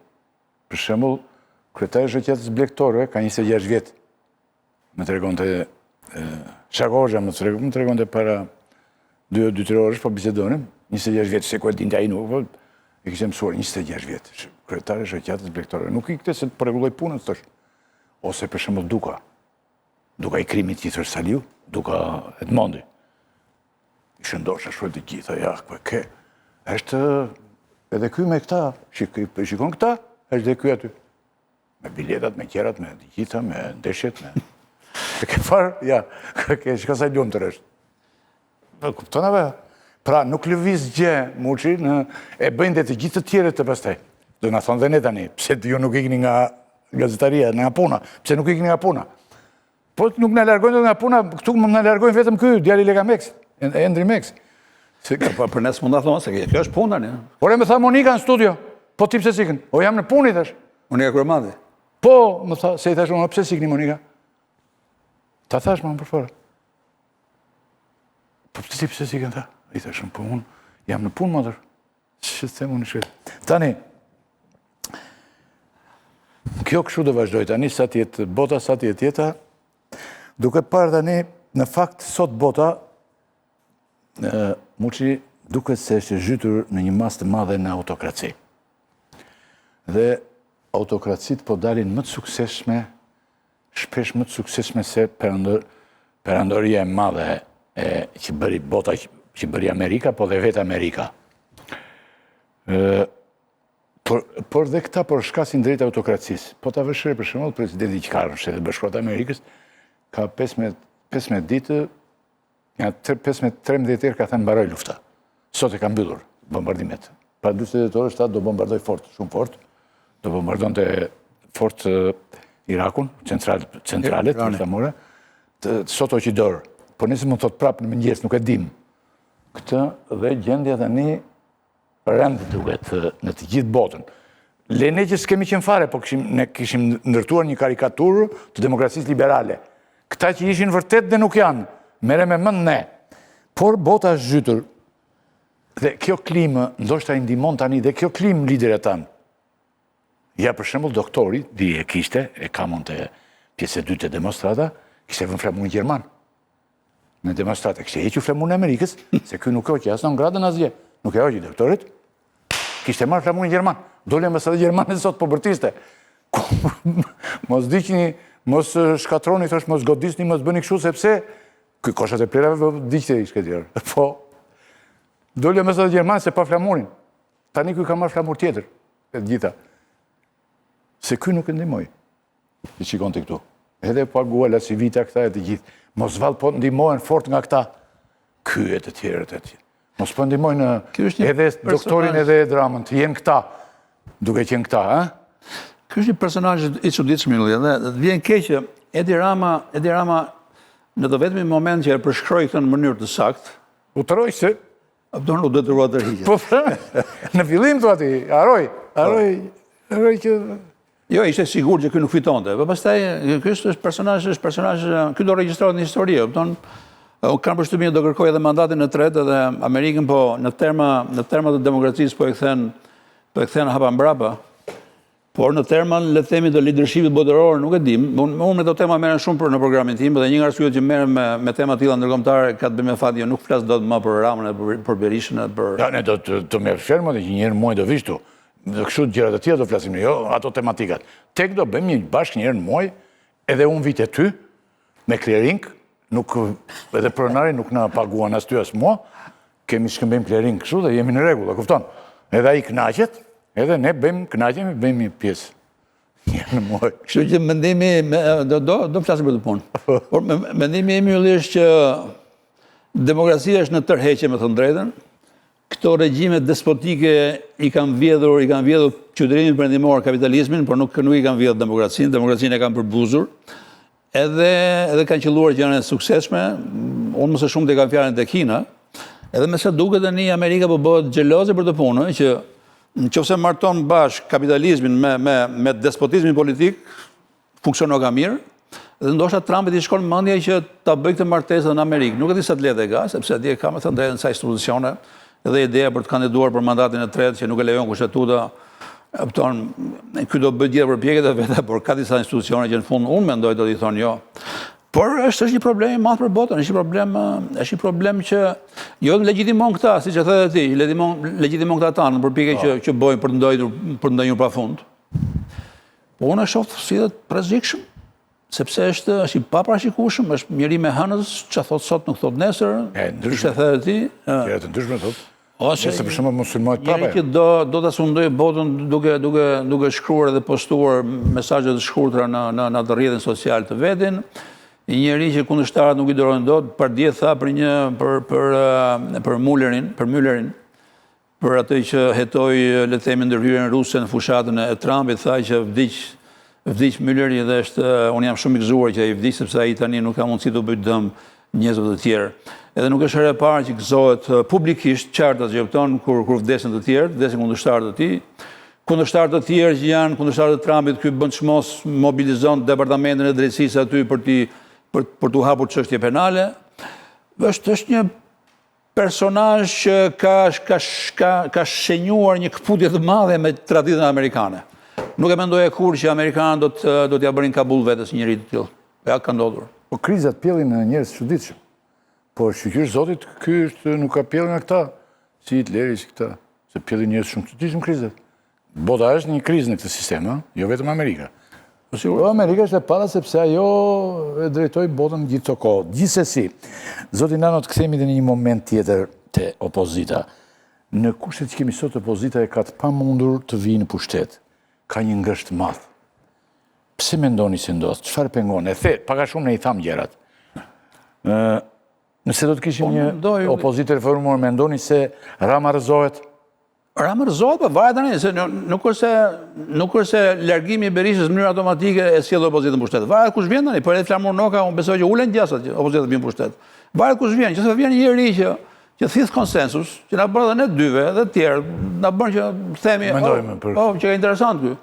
Për shembull, kryetari i shoqatës blegtorëve ka 26 vjet. Më tregonte Shako Hoxha më tregonte, më tregonte para 2 2 3 orësh po bisedonim, 26 vjet se ku e dinte ai nuk, po e kishte mësuar 26 vjet. Kryetari i shoqatës blegtorëve nuk ikte se të rregulloj punën thosh. Ose për shembull Duka. Duka i krimit që i thosh Saliu, Duka Edmondi. I shëndosh ashtu të gjitha, ja, ku e ke. Është edhe ky me këta, shik, shikon këta, është dhe ky aty. Me biletat, me qerat, me të gjitha, me ndeshjet, me... E ke farë, ja, ke, shiko sa i lumtur është. Po, kupton apo? Pra, nuk lëviz gjë, Muçi, në, e bëjnë dhe të gjithë të tjerët të pastaj. Do na thonë dhe ne tani, pse ju nuk ikni nga gazetaria, nga puna, pse nuk ikni nga puna? Po nuk na largojnë nga puna, këtu më na largojnë vetëm ky, djali Leka Meks, Endri Meks. Se po për ne s'mund ta thonë se kjo është puna ne. Ore më tha Monika në studio, po ti pse s'ikën? O jam në punë i thash. Monika Kryemadhi. Po, më tha, se i thash unë, pse s'ikni Monika? Ta thash më përpara. Po pse ti pse s'ikën tha? I thash unë, po unë jam në punë motër. Ç'të them unë shkret. Tani Kjo kështu do vazhdoj tani sa të jetë bota, sa të jetë jeta. Duke parë tani në fakt sot bota ë Muçi duket se është e zhytur në një masë të madhe në autokraci. Dhe autokracitë po dalin më të suksesshme shpesh më të suksesshme se perandor, perandoria e madhe e, që bëri bota, që, që bëri Amerika, po dhe vetë Amerika. Ë, por, por dhe këta po shkasin drejt autokracisë. Po ta vësh re për shembull, presidenti që ka në Shtetet e Bashkuara të Amerikës ka 15 15 ditë Nga 15, 13 herë ka thënë mbaroi lufta. Sot e ka mbyllur bombardimet. Para 48 orësh tha do bombardoj fort, shumë fort. Do bombardonte fort Irakun, central, centralet, bërthamore. Sot hoqi dorë. Po nesër mund të thotë prapë në mëngjes, nuk e dim. Këtë dhe gjendja tani rëndë duket në të gjithë botën. Le ne që s'kemi qenë fare, po kishim, ne kishim ndërtuar një karikaturë të demokracisë liberale. Këta që ishin vërtet dhe nuk janë, merre me mend ne. Por bota është zhytur. Dhe kjo klimë, ndoshta i ndihmon tani dhe kjo klimë liderët tanë. Ja për shembull doktori, di e kishte, e ka mund te pjesë e dytë e demonstrata, kishte vënë flamurin gjerman. Në demonstratë, kishte hequr flamurin e Amerikës, se ky nuk hoqi as non gratën asgjë. Nuk e hoqi doktorit. Kishte marrë flamurin gjerman. Doli ambasada gjermane sot po bërtiste. Mos digjni, mos shkatërroni, thosh, mos godisni, mos bëni kështu sepse ky koshat e plehrave po digjte i shkretëtirë. Po. Doli ambasada gjermane se pa flamurin. Tani ky ka marrë flamur tjetër, e të gjitha. Se ky nuk e ndihmoi. Ti shikon ti këtu. Edhe pagua LaCivita këta e të gjithë. Mos vallë po ndihmohen fort nga këta. Ky e të tjerët e tjerë. Mos po ndihmojnë edhe doktorin edhe Edi Ramën, të jenë këta, duke qenë këta, ha? Ky është një personazh i çuditshëm Ylli, dhe të vjen keq që Edi Rama, Edi Rama në të vetmin moment që e përshkroi këtë në mënyrë të saktë, u tërhoq se Abdon u detyrua të tërhiqet. Po, në fillim thua ti, harroi, harroi, harroi që Jo, ishte sigurt që ky nuk fitonte. Po pastaj ky është është personazh, është personazh, ky do regjistrohet në histori, e kupton? Unë kam përshtypjen që do kërkojë edhe mandatin e tretë edhe Amerikën po në terma në terma të demokracisë po e kthen po e kthen hapa mbrapa. Por në terma le të themi të leadershipit botëror nuk e dim. Unë unë me këto tema merrem shumë për në programin tim dhe një nga arsyet që merrem me me tema të tilla ndërkombëtare ka të bëjë me faktin që nuk flas dot më për Ramën e për, për Berishën e për Ja, ne do të të merr fermë dhe që një herë në muaj do vish këtu. Dhe kështu gjëra të tjera do flasim ne, jo ato tematikat. Tek do bëjmë një bashkë një herë në muaj, edhe unë vij te ty me klering, nuk edhe pronari nuk na paguan as ty as mua. Kemi shkëmbejmë klering kështu dhe jemi në rregull, e kupton? Edhe ai kënaqet, edhe ne bëjmë kënaqemi, bëjmë një pjesë. Një herë në muaj. Kështu që mendimi me, do do do flasim për këtë punë. Por mendimi im Ylli është që demokracia është në tërheqje me thënë të drejtën. Këto regjime despotike i kanë vjedhur, i kanë vjedhur qytetërimin perëndimor, kapitalizmin, por nuk nuk i kanë vjedhur demokracinë, demokracinë e kanë përbuzur. Edhe edhe kanë qëlluar që janë të suksesshme. Unë më së shumti e kam fjalën te Kina. Edhe me sa duket tani Amerika po bëhet xheloze për këtë punë, që në qoftë se marton bashkë kapitalizmin me me me despotizmin politik, funksionoka mirë. Dhe ndoshta Trumpit i shkon mendja që ta bëjë këtë martesë në Amerikë. Nuk e di sa të lehtë e ka, sepse atje ka me thënë të drejtën ca institucione dhe ideja për të kandiduar për mandatin e tretë që nuk e lejon kushtetuta. E kupton, ky do bëjë gjithë përpjekjet e veta, por ka disa institucione që në fund unë mendoj do t'i thonë jo. Por është është një problem i madh për botën, është një problem, është një problem që jo vetëm legjitimon këta, siç e the edhe ti, legjitimon legjitimon këta tanë në përpjekje që po. që bëjnë për të ndonjur për të ndenjur pafund. Po unë e shoh si dhe të rrezikshëm, sepse është është i paparashikueshëm, është njeri me hënës, ça thotë sot nuk thotë nesër. E ndryshme. E the edhe ti. Gjëra të ndryshme thotë. Ose nëse për shembull muslimanët prapë. Njeri që do do ta sundojë botën duke duke duke shkruar dhe postuar mesazhe të shkurtra në në në atë rrjetin social të vetin. Një njeri që kundërshtarët nuk i durojnë dot, pardje tha për një për për për Mullerin, për Müllerin, Për atë që hetoi, le të themi, ndërhyrjen ruse në fushatën e Trumpit, tha që vdiq vdiq Mülleri dhe është unë jam shumë i gëzuar që ai vdiq sepse ai tani nuk ka mundësi t'u bëjë dëm njerëzve të tjerë. Edhe nuk është hera e parë që gëzohet publikisht qartazi, e kupton, kur kur vdesin të tjerë, vdesin kundërshtarë të tij. Kundërshtarë të tjerë që janë kundërshtarë të Trumpit, ky bën çmos mobilizon departamentin e drejtësisë aty për t'i për për t'u hapur çështje penale. Është është një Personazh që ka ka ka ka shenjuar një këputje të madhe me traditën amerikane. Nuk e mendoja kurrë që amerikanët do të do t'ia bënin kabull vetes një njeri të tillë. Po ja ka ndodhur. Po krizat pjellin njerëz të çuditshëm. Po shyqyr Zotit, ky është nuk ka pjellë nga këta, si Hitleri, si këta, se pjellin njerëz shumë të çuditshëm krizat. Bota është një krizë në këtë sistem, ë? Jo vetëm Amerika. Po sigurisht. Po Amerika është e para sepse ajo e drejtoi botën gjithë këto kohë. Gjithsesi, zoti Nano të kthehemi edhe në një moment tjetër te opozita. Në kushtet që kemi sot opozita e ka të pamundur të vijë në pushtet. Ka një ngërç të madh. Pse mendoni se ndodh? Çfarë pengon? E the, pak a shumë ne i thamë gjërat. Ë Nëse do të kishim po, një opozitë të reformuar, mendoni se Rama rrëzohet? Rama rrëzohet, po varet tani, se nuk është se nuk është se largimi i Berishës në mënyrë automatike e sjell opozitën në pushtet. Varet kush vjen tani, por edhe Flamur Noka, unë besoj që ulen gjasat që opozita të vijë në pushtet. Varet kush vjen, nëse vjen një njeri që që thith konsensus, që na bën edhe ne dyve dhe të tjerë, na bën që themi, oh, për... oh, që ka interesant ky.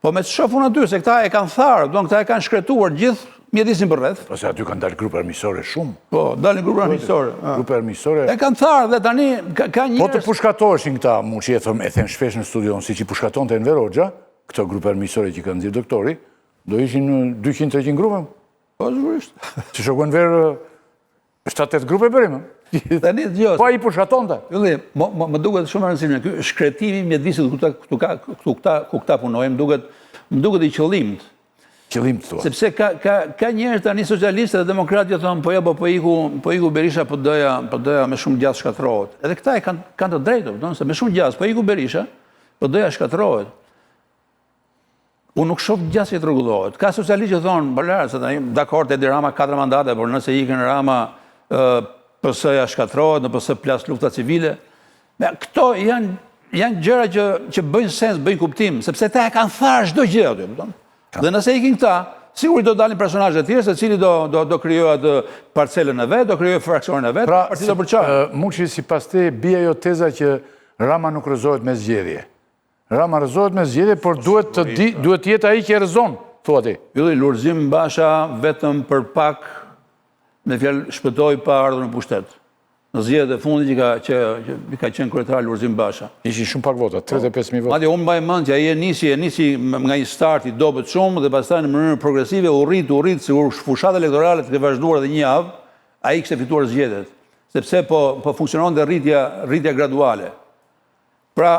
Po me të shoh unë aty, se këta e kanë tharë, do këta e kanë shkretuar gjithë mjedisin përreth. Po se aty kanë dalë grupe armiqësore shumë. Po, dalin grupe armiqësore. Grupe armiqësore. E kanë tharë dhe tani ka, ka njerëz... Po të pushkatoheshin këta, mu që e them, e them shpesh në studion, siç i pushkatonte Enver Hoxha, këto grupe armiqësore që ka nxjerrë doktori, do ishin 200-300 grupe. Po, sigurisht. Se shoku Enver 7-8 grupe bëri më. Tani dëgjo. Po ai pushkatonte. Ylli, më më, më duket shumë e rëndësishme ky shkretimi i mjedisit ku këta këtu ka këtu këta ku këta punojnë, më duket më duket i qëllimtë. Qëllim të thua. Sepse ka ka ka njerëz tani socialistë dhe demokratë që thonë po jo po po iku, po iku Berisha PD-ja, PD-ja me shumë gjasë shkatërrohet. Edhe këta e kanë kanë të drejtë, kupton, se me shumë gjasë po iku Berisha, PD-ja shkatërrohet. Unë nuk shoh gjasë që të rregullohet. Ka socialistë që thonë, po lëre, se tani dakord Edi Rama katër mandate, por nëse ikën Rama, PS-ja shkatërrohet, në PS plas lufta civile. Me, këto janë janë gjëra që që bëjnë sens, bëjnë kuptim, sepse ata e kanë tharë çdo gjë aty, kupton? Dhe nëse ikin këta, sigurisht do dalin personazhe të tjerë, secili do do do krijojë atë parcelën e vet, do krijojë fraksionin e vet, pra, partitë do përçahen. Muçi sipas teje bie ajo teza që Rama nuk rrëzohet me zgjedhje. Rama rrëzohet me zgjedhje, por duhet të di, duhet të jetë ai që e rrëzon, thua ti. Ylli Lulzim Basha vetëm për pak me fjalë shpëtoi pa ardhur në pushtet. Në zgjedhjet e fundit që ka që, që ka qenë kryetar Lulzim Basha. Ishin shumë pak vota, 35.000 vota. Madje unë mbaj mend që ai e nisi, e nisi nga një start i dobët shumë dhe pastaj në mënyrë progresive u rrit, u rrit sikur fushata elektorale të kishte vazhduar edhe një javë, ai kishte fituar zgjedhjet, sepse po po funksiononte rritja, rritja graduale. Pra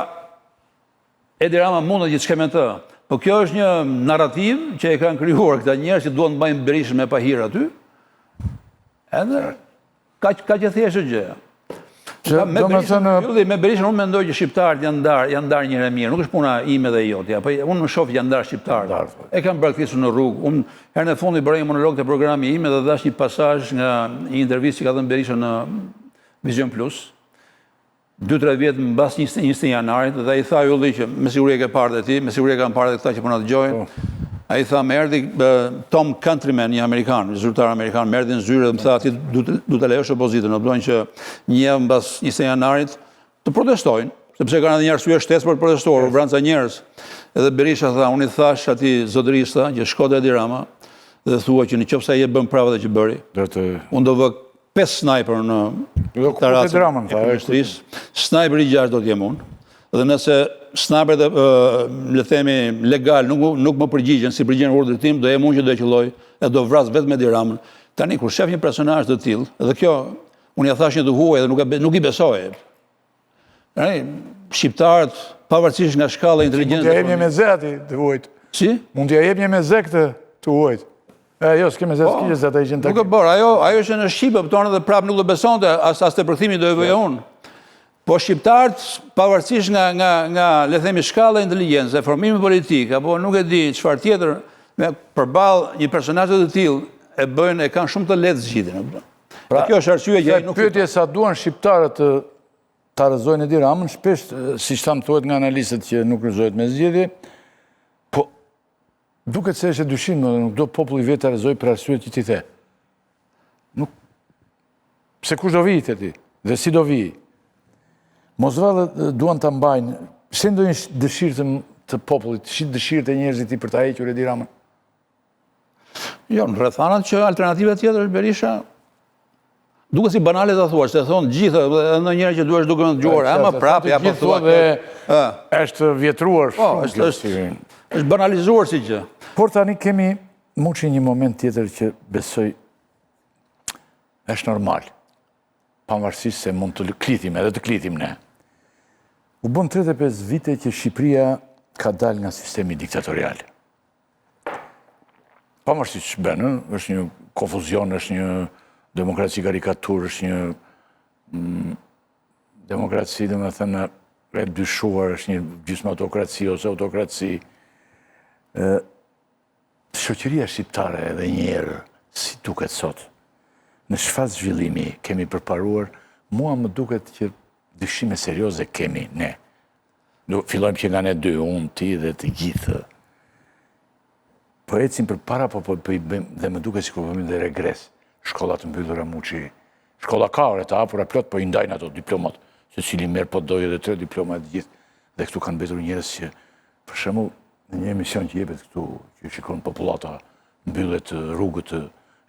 Edi Rama mundet që të shkojë me të. Po kjo është një narrativë që e kanë krijuar këta njerëz që duan të mbajnë Berishën me pahir aty. Edhe kaq kaq e thjeshtë është gjëja. Që, me Berishën, thënë... me Berishën unë mendoj që shqiptarët janë ndarë, janë ndarë një herë e mirë. Nuk është puna ime dhe jotja, po unë më shoh janë ndarë shqiptarët. Po. E kanë braktisur në rrugë. Unë herën e fundit bëra një monolog te programi im dhe dhashë një pasazh nga një intervistë që ka dhënë Berisha në Vision Plus. 2-3 vjet mbas 21 janarit dhe ai tha Ylli që me siguri e ke parë dhe ti, me siguri e kanë parë dhe këta që po na dëgjojnë. Po. Ai tha më erdhi Tom Countryman, një amerikan, një zyrtar amerikan, më erdhi në zyrë dhe më tha ti duhet ta lejosh opozitën, do të thonë që një javë mbas 21 janarit të protestojnë, sepse kanë edhe një arsye shtesë për të protestuar, u vranë ca njerëz. Edhe Berisha tha, unë i thashë atij zotërisë tha, që shko te Edi Rama dhe thua që në qoftë se ai e bën prapë atë që bëri, do të unë do vë 5 snajper në tarracën e kryeministrisë, snajperi i gjashtë do të jem unë, dhe nëse snajperët, le të themi, legal, nuk, nuk më përgjigjen, s'i përgjigjen urdhrit tim, do jem unë që do e qëlloj, e do vras vetëm Edi Ramën. Tani, kur shef një personazh të tillë, dhe kjo, unë ia thashë një të huaj dhe nuk, e, nuk i besoj. Tani, shqiptarët, pavarësisht nga shkalla e inteligjencës... Mund t'ia jep një meze atij të huajt. Si? Mund t'ia jep një meze këtë të huajt. E, jo, s'ke meze, po, s'ke se ata i Nuk e bërë, ajo, ajo është në shqip, kupton edhe prapë nuk do besonte, as, as te përkthimi do e bëja unë. Po shqiptarët, pavarësisht nga, nga, nga le themi, shkalla e inteligjencës, e formimi politik, apo nuk e di çfarë tjetër, me përballë një personazhi të tillë, e bëjnë, e kanë shumë të lehtë zgjidhjen. Pra, kjo është arsyeja që ai nuk pyetje sa duan shqiptarët të ta rrëzojnë Edi Ramën, shpesh siç thamë thuhet nga analistët që nuk rrëzohet me zgjedhje, po duket se është e dyshimtë, nuk do populli vetë ta rrëzojë për arsyet që ti the. Nuk pse kush do vijë the ti dhe si do vijë? Mos vallë duan ta mbajnë, sheh ndonjë dëshirë të, të popullit, sheh dëshirë te njerëzit ti për ta hequr Edi Ramën. Jo, në rrethanat që alternativa tjetër është Berisha, duket si banale ta thuash, se thonë gjithë, edhe ndonjëherë që duhesh duke më dëgjuar, ama prapë ja po thua dhe është vjetruar po, shumë. Është është është banalizuar si gjë. Por tani kemi Muçi një moment tjetër që besoj është normal. Pavarësisht se mund të klithim edhe të klithim ne. U bënë 35 vite që Shqipëria ka dalë nga sistemi diktatorial. Pavarësisht ç'bën, është një konfuzion, është një demokraci karikaturë, është një mm, demokraci, domethënë, e dyshuar, është një gjysmë autokraci ose autokraci. Shoqëria shqiptare edhe një herë, si duket sot, në ç'fazë zhvillimi kemi përparuar, mua më duket që dyshime serioze kemi ne. Fillojmë që nga ne dy, unë, ti dhe të gjithë. Po ecim përpara, po, po, po i bëjmë, dhe më duket sikur po bëjmë dhe regres. Shkolla të mbyllura Muçi. Shkolla ka ore të hapura plot, po i ndajnë ato diplomat. Secili merr po dojë edhe tre diploma të gjithë. Dhe këtu kanë mbetur njerëz që, për shembull, në një emision që jepet këtu, që shikon popullata, mbyllet rrugët,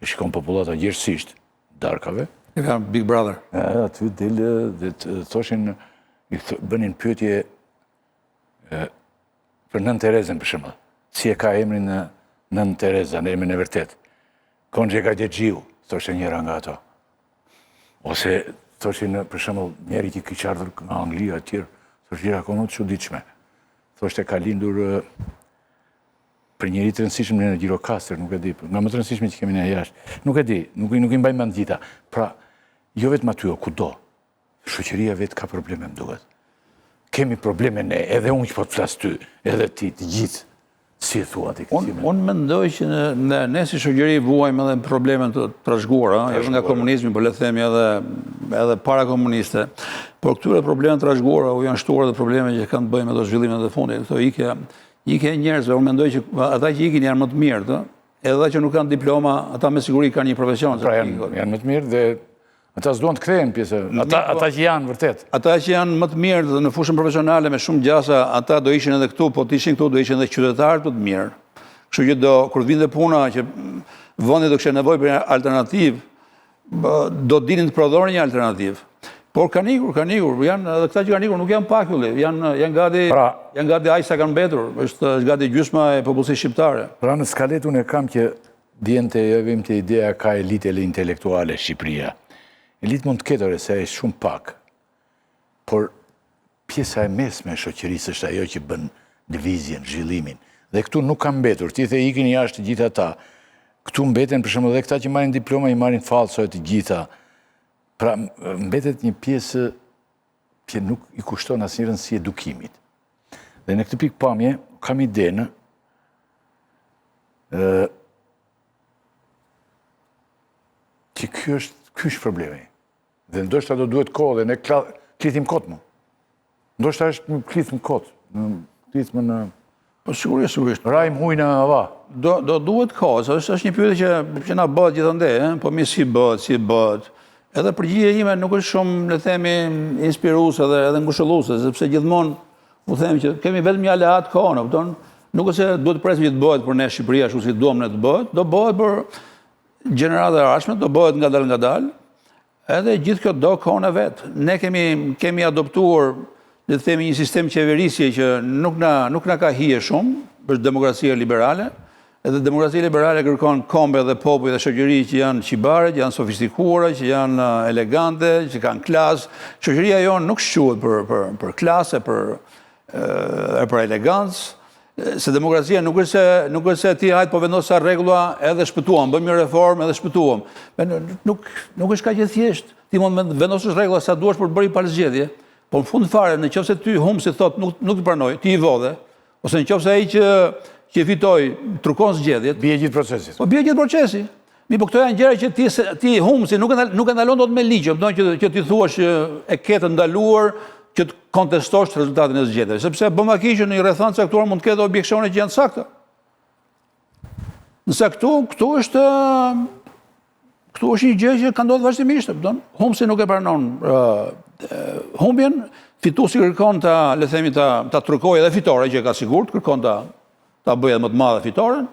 e shikon popullata gjerësisht, darkave. E kam Big Brother. E, aty del dhe të thoshin, i bënin pyetje për Nënë Terezën, për shembull. Si e ka emrin në Nënë Tereza, në emrin e vërtetë. Gonxhe Gajtexhiu, thoshte njëra nga ato. Ose, thoshin, për shembull, njëri që kish ardhur nga Anglia e tjerë, thoshte gjëra akoma të çuditshme. Thoshte ka lindur. Për njeri të rëndësishëm në Gjirokastër, nuk e di, nga më të rëndësishme që kemi ne jashtë. Nuk e di, nuk, nuk i mbaj mend gjitha. Pra, jo vetëm aty, o kudo. Shoqëria vetë ka probleme, më duket. Kemi probleme ne, edhe unë që po të flas ty, edhe ti, të gjithë. Si e thua ti? Unë un mendoj që ne, ne, ne si shoqëri vuajmë edhe probleme të trashëguara, jo nga komunizmi, por le të themi edhe edhe parakomuniste. Por këtyre probleme të trashëguara u janë shtuar edhe probleme që kanë të bëjnë me ato zhvillimet e fundit. Këto ikja, ikja e njerëzve, unë mendoj që ata që ikin janë më të mirë, të, edhe ata që nuk kanë diploma, ata me siguri kanë një profesion. Pra janë, janë më të mirë dhe Ata s'duan të kthehen pjesë, ata, po, ata që janë vërtet. Ata që janë më të mirë dhe në fushën profesionale me shumë gjasa, ata do ishin edhe këtu, po të ishin këtu do ishin edhe qytetarë të mirë. Kështu që do kur të vinte puna që vendi do kishte nevojë për një alternativë, do dinin të prodhonin një alternativë. Por kanë ikur, kanë ikur, janë edhe këta që kanë ikur nuk janë pak ylli, janë janë gati pra, janë gati aq sa kanë mbetur, është është gati gjysma e popullsisë shqiptare. Pra në skaletë unë e kam që Vjen te vijmë te ideja ka elitë intelektuale Shqipëria. Elitë mund të ketë ore se është shumë pak. Por pjesa e mesme e shoqërisë është ajo që bën lëvizjen, zhvillimin. Dhe këtu nuk ka mbetur. Ti the ikin jashtë të gjithë ata. Këtu mbeten për shembull dhe këta që marrin diploma i marrin fallco e të gjitha. Pra mbetet një pjesë që nuk i kushton asnjë rëndësi edukimit. Dhe në këtë pikëpamje kam idenë që ky është, ky është problemi. Dhe ndoshta do duhet kohë dhe ne klithim kot më. Ndoshta është një klithmë kot, në klithmë në Po sigurisht, sigurisht. Rrahim huj në hava. Do do duhet kohë, se është është një pyetje që që na bëhet gjithandej, ëh, po mirë si bëhet, si bëhet. Edhe përgjigja ime nuk është shumë, le të themi, inspiruese dhe edhe ngushëlluese, sepse gjithmonë u them që kemi vetëm një aleat kohën, e kupton? Nuk është se duhet të presim që të bëhet për ne Shqipëria ashtu si duam ne të bëhet, do bëhet për gjeneratat e ardhshme, do bëhet ngadalë ngadalë. Edhe gjithë kjo do kohën e vet. Ne kemi kemi adoptuar, le të themi, një sistem qeverisje që nuk na nuk na ka hije shumë, është demokracia liberale. Edhe demokracia liberale kërkon kombe dhe popuj dhe shoqëri që janë qibare, që janë sofistikuara, që janë eh, elegante, që kanë klas. Shoqëria jonë nuk shquhet për për për klasë, për eh, për elegancë se demokracia nuk është se nuk është se ti hajt po vendos ca rregulla edhe shpëtuam, bëjmë një reformë edhe shpëtuam. Nuk nuk është kaq e thjeshtë. Ti mund të vendosësh rregulla sa duash për të bërë një palë zgjedhje, po në fund fare, në qoftë se ty humbësi thotë nuk nuk të pranoj, ti i vodhe, ose në qoftë se ai që që fitoi trukon zgjedhjet, bie gjithë procesi. Po bie gjithë procesi. Mirëpo këto janë gjëra që ti ti humbësin nuk e nuk e ndalon dot me ligj, do që që ti thuash që e ke të ndaluar që të kontestosh rezultatin e zgjedhjeve, sepse bën vaki që në një rrethanë të caktuar mund të ketë objeksione që janë të sakta. Ndërsa këtu, këtu është këtu është një gjë që ka ndodhur vazhdimisht, kupton? Humbësi nuk e pranon uh, humbjen, fituesi kërkon ta, le të themi ta ta trukojë edhe fitoren që e ka sigurt, kërkon ta ta bëjë edhe më të madhe fitoren.